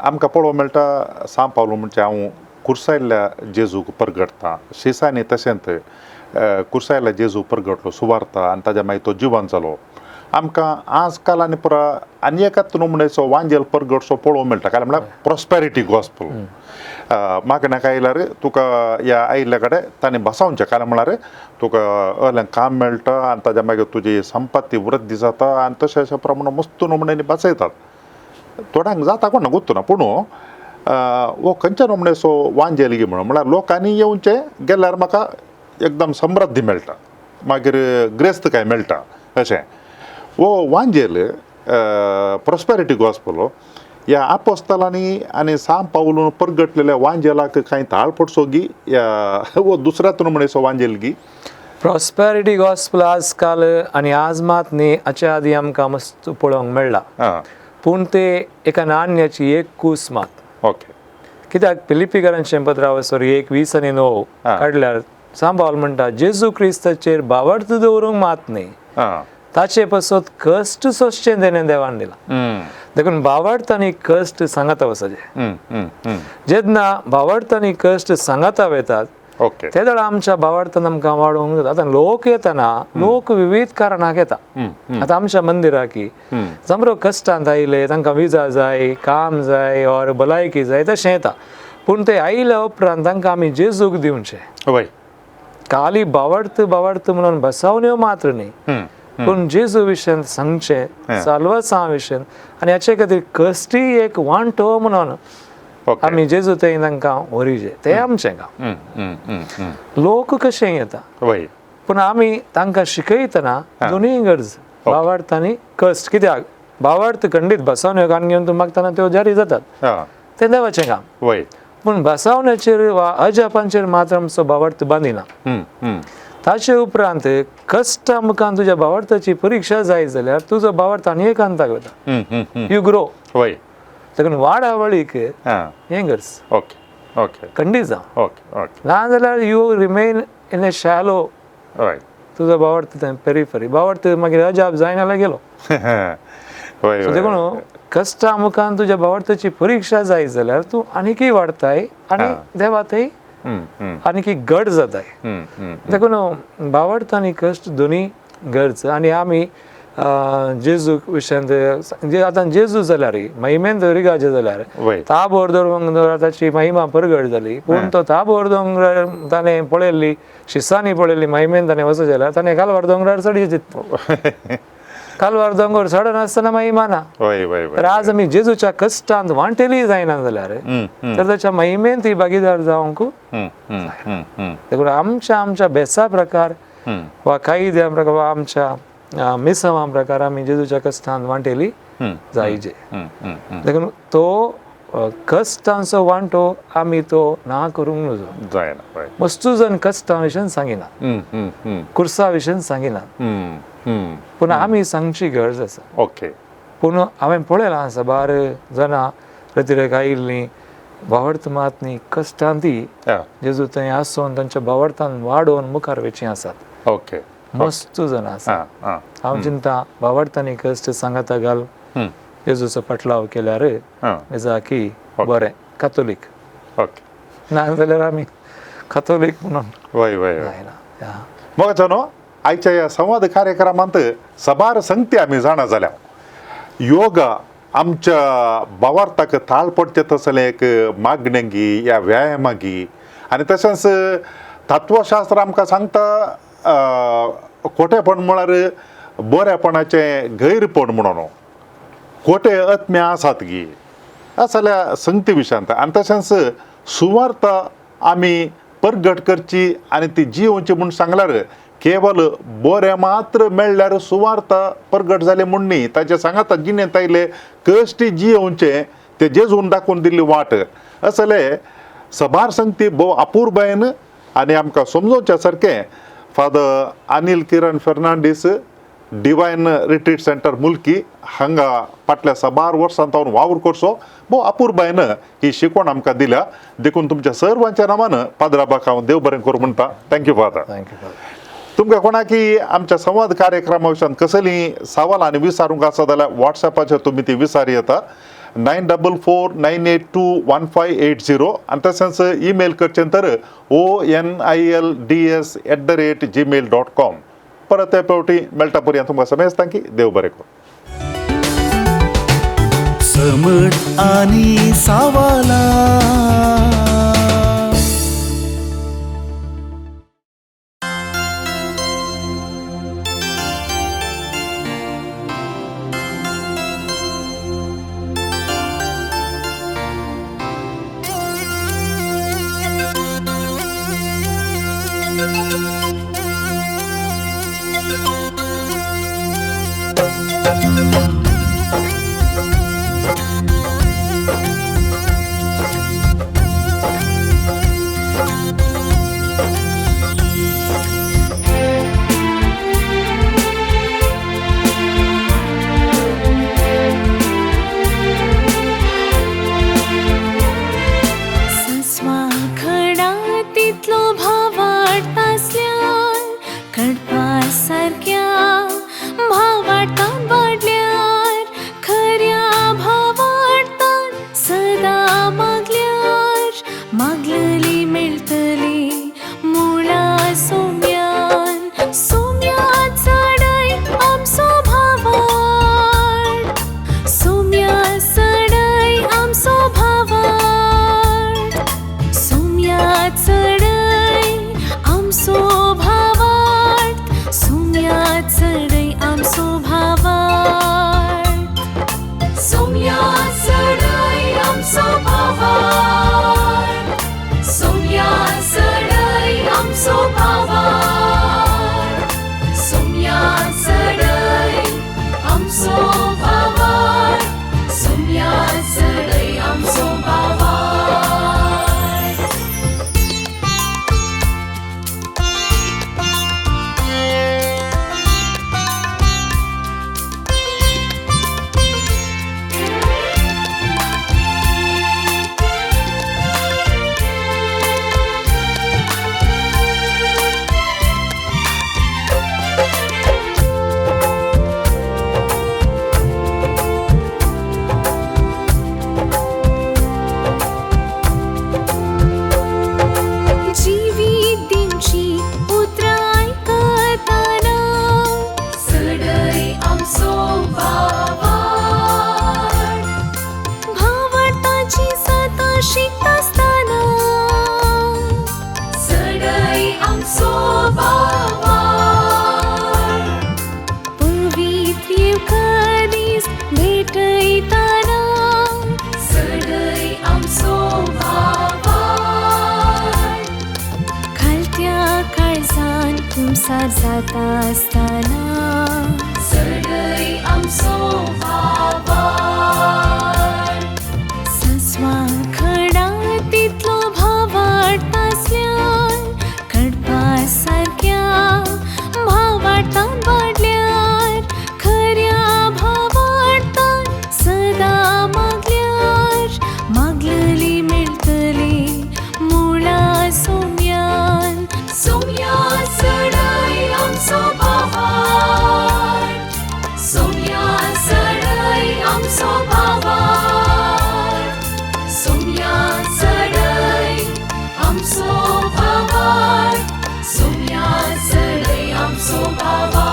आमकां पळोवंक मेळटा सांव पावलो म्हणजे हांव कुर्सायल्ल्या जेजूक परगटता, शिसांनी तशेंच कुर्सायल्ल्या जेजू परगटलो सुवार्ता आनी ताज्या मागीर तो जिवन जालो. आमकां आज काल आनी पुरा आनी एकाच नमुनेचो वांजेल परगटसो पळोवंक मेळटा, कारण म्हळ्यार प्रॉस्पेरिटी गॉस्पल. मागण्याक आयल्यार तुका ह्या आयिल्ल्या कडेन ताणें बसावचें, कारण म्हळ्यार तुका असलें काम मेळटा आनी ताज्या मागीर तुजी संपत्ती वृद्धी जाता आनी तशें अशें प्रमाणे मस्त नमुन्यांनी बसयतात. थोड्यांक जाता कोणा गुत्तू ना, पूण हो खंयच्या नमुनेचो वांजेल गी म्हणून म्हळ्यार लोकांनी येवचें गेल्यार म्हाका एकदम समृद्धी मेळटा, मागीर ग्रेस्त काय मेळटा अशें. हो वांजेल प्रॉस्पेरिटी गॉस्पल ह्या आपोस्तलांनी आनी सांव पावलून परगटलेल्या वांजेलाक कांय ताळ पडसो गी हो दुसऱ्याच नमुनेचो वांजेल गी? प्रॉस्पेरिटी गॉस्पल आज काल आनी आज मात न्ही, हाच्या आदी आमकां मस्त पळोवंक मेळ्ळा, पूण ते एका नाण्याची एक कूस मात. ओके. कित्याक फिलिप्पीकरांचें पत्रावसर 1:20 आणि 9 काडल्यार सांव पावल म्हणटा जेजू क्रिस्ताचेर बावडत दवरूंक मात न्ही, ताचे पासत कश्ट सोंसचें देणें देवान दिलां. देखून बावडत आनी कश्ट सांगाता वचचे. जेन्ना बावडत आनी कश्ट सांगाता वेतात ओके, ते वेळार आमच्या बावडतान आमकां वाडोवंक जाता. आतां लोक येतना लोक विविध कारणाक येता. आतां आमच्या मंदिराकी जमरो कश्टांत आयले, तांकां विजा जाय, काम जाय ऑर भलायकी जाय, तशें येता. पूण ते आयल्या उपरांत तांकां आमी जेजूक दिवचें. काली बावडत बावडत म्हणून बसावण्यो मात्र न्ही, पूण जेजू विशयान सांगचें, साल्वासां विशयान, आनी हाचे खातीर कश्टी एक वांटो म्हणून आमी जेजू थंय तांकां व्हरीजे, तें आमचें काम. लोक कशें येता, पूण आमी तांकां शिकयतना दोनूय गरज, बावडत आनी कश्ट. कित्याक बावडत खंडीत बसावण्यो कान घेवन तूं मागतना त्यो जारी जातात, तें देवाचें काम. पूण भासावण्याचेर वा अजापांचेर मात्र आमचो भावार्थ बांदिना. ताचे उपरांत कश्टा मुखान तुज्या भावार्थाची परिक्षा जाय जाल्यार तुजो भावार्थ आनी एक अंताक वता, you grow. वय. देखून वाडावळीक हें गरज. ओके ओके खंडीत जावं. ओके ओके ना जाल्यार you remain in a shallow. हय. तुजो भावार्थ पेरिफरी भावार्थ मागीर अजाप जायना जाल्यार गेलो. वय. देखून कश्टा मुखान तुज्या भावार्थाची परिक्षा जाय जाल्यार तूं आनीकय वाडताय आनी देवा थंय आनीकय घट जाताय. देखून भावार्थ आनी कश्ट दोनी गरज. आनी आमी जेजू विशयांत आतां जेजू जाल्यार महिमेन रिगाचे जाल्यार ताबोर दोंगर ताची महिमा परगट जाली, पूण तो ताबोर दोंगर ताणें पळयल्ली शिसांनी पळयल्ली महिमेन ताणें वचत जाल्यार ताणें कालवार दोंगरार चडयें चिंतता. कालवार दोंगर चडनासतना महिमा ना. तर आज आमी जेजूच्या कश्टांत वांटेली जायना जाल्यार तर ताच्या महिमेन ती भागीदार जावंक. देखून आमच्या आमच्या बेसा प्रकार वा कायद्या प्रकार वा आमच्या मिसवा प्रकार आमी जेजूच्या कश्टांत वांटेली जायजे. देखून तो कश्टांचो वांटो आमी तो ना करूंक नजो. जायना. वस्तू जण कश्टां विशयन सांगिना, कुर्सा विशयन सांगिना, पूण आमी सांगची गरज आसा. ओके. पूण हांवें पळयलां साबार जाणां रतिरेक आयिल्लीं भावार्थ मात न्ही कश्टान ती जेजू थंय आसून तांच्या भावार्थान वाडोवन मुखार वेचीं आसात. ओके. मस्त जाणां आसा. हांव चिंता भावार्थांनी कश्ट सांगाता घाल जेजूचो पाटलाव केल्यार जाकी बरें कातोलीक. ओके. ना जाल्यार आमी कातोलीक म्हणून वय वय जायना. मग न्हू आयच्या ह्या संवाद कार्यक्रमांत साबार संगती आमी जाणा जाल्या. योगा आमच्या भावार्थाक ताळ पडचे तसलें एक मागणेंगी ह्या व्यायामागी, आनी तशेंच तत्वशास्त्र आमकां सांगता खोटेपण म्हळ्यार बरेपणाचें गैरपण म्हणून खोटे आत्मे आसात गी असल्या संगती विशयांत. आनी तशेंच सुवार्थ आमी परगट करची आनी ती जियोवची म्हूण सांगल्यार केवल बरें मात्र मेळ्ळ्यार सुवार्थ परगट जालें म्हूण न्ही, ताचे सांगाता जिणेंत आयले कश्ट जियोवचें ते जेजून दाखोवन दिल्ली वाट असले सबार संगती भोव अपुरबायेन आनी आमकां समजोवच्या सारकें Father Anil Kiran Fernandes divine retreat centre Mulki हांगा फाटल्या साबार वर्सां तावन वावर करचो भोव अपुरबायेन ही शिकवण आमकां दिल्या. देखून तुमच्या सर्वांच्या नांवान पाद्राबाक हांव देव बरें करूं म्हणटा. Thank you father. Thank you father. तुमकां कोणाकी आमच्या संवाद कार्यक्रमा विशयान कसलीं सवालां आनी विचारूंक आसा जाल्यार वॉट्सॅपाचेर तुमी ती विचार येता 9449821580 आनी तशेंच ईमेल करचें तर onilds@gmail.com. परत ते पावटी मेळटा पर्यंत तुमकां समेस्तां की देव बरें करूं. समट आनी सावाला. संवसार जाता आसतना चडय आमचो भावार्थ. सांसवां खडा तितलो भावार्थ आसल्यार कडपा सारक्या भावार्थान वाडल्यार खऱ्या भावार्थान सदां मागल्यार मागलली मेळटली मुळा सोम्यान. सोम्या चडय आमचो भावार्थ, सोम्या चडय आमचो भावार्थ, सोम्या चडय आमचो भावार्थ, सोम्या चडय आमचो भावार्थ.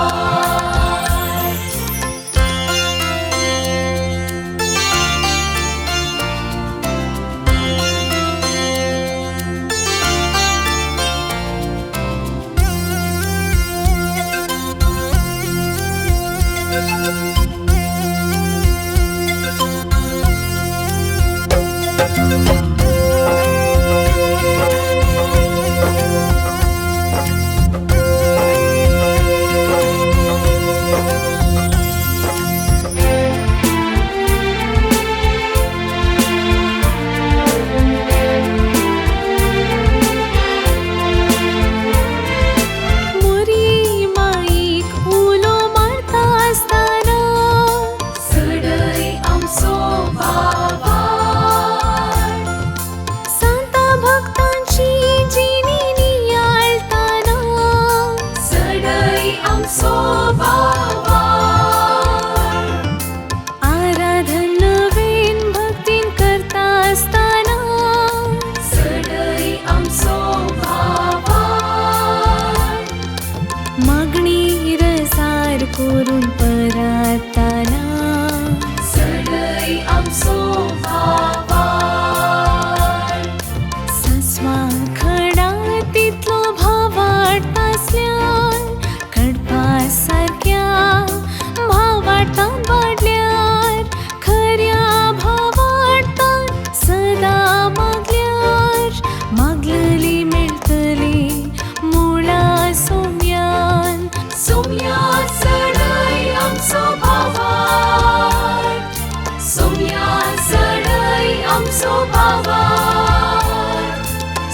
मोरी माईक उलो मारता आसतना चडय आमचो भावार्थ. सांता भक्तांची जिणी नियाळताना चडय आमचो भावार्थ. आराधन नवीन भक्तीन करता आसतना चडय आमचो भावार्थ. मागणी रसार करून परातना चडय आमचो भावार्थ. सांसवां खडा तितलो भावार्थ आसल्यार कडपा सारक्या भावार्थान वाडल्यार खऱ्या भावार्थान सदां मागल्यार मागलली मेळटली मुळा सोम्यान. सोम्या चडय आमचो भावार्थ, सोम्या चडय आमचो भावार्थ,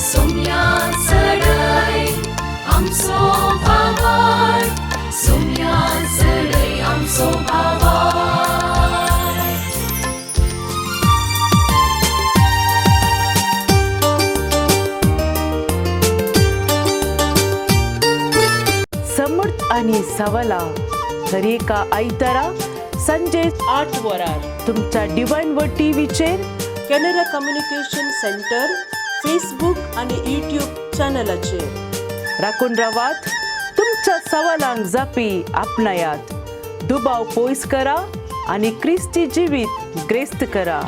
सोम्या चडय आमचो भावार्थ, सोम्या चडय आमचो भावार्थ. समर्थ आणि सवला दरेका आयतारा संजे 8 वरार तुमच्या डिवायन व टीव्हीचेर कॅनरा कम्युनिकेशन सेंटर फेसबूक आणि यूट्यूब चॅनलाचेर. राखून रावात, तुमच्या सवालांक जापी आपणायात, दुबाव पयस करा आनी क्रिस्ती जिवीत ग्रेस्त करा.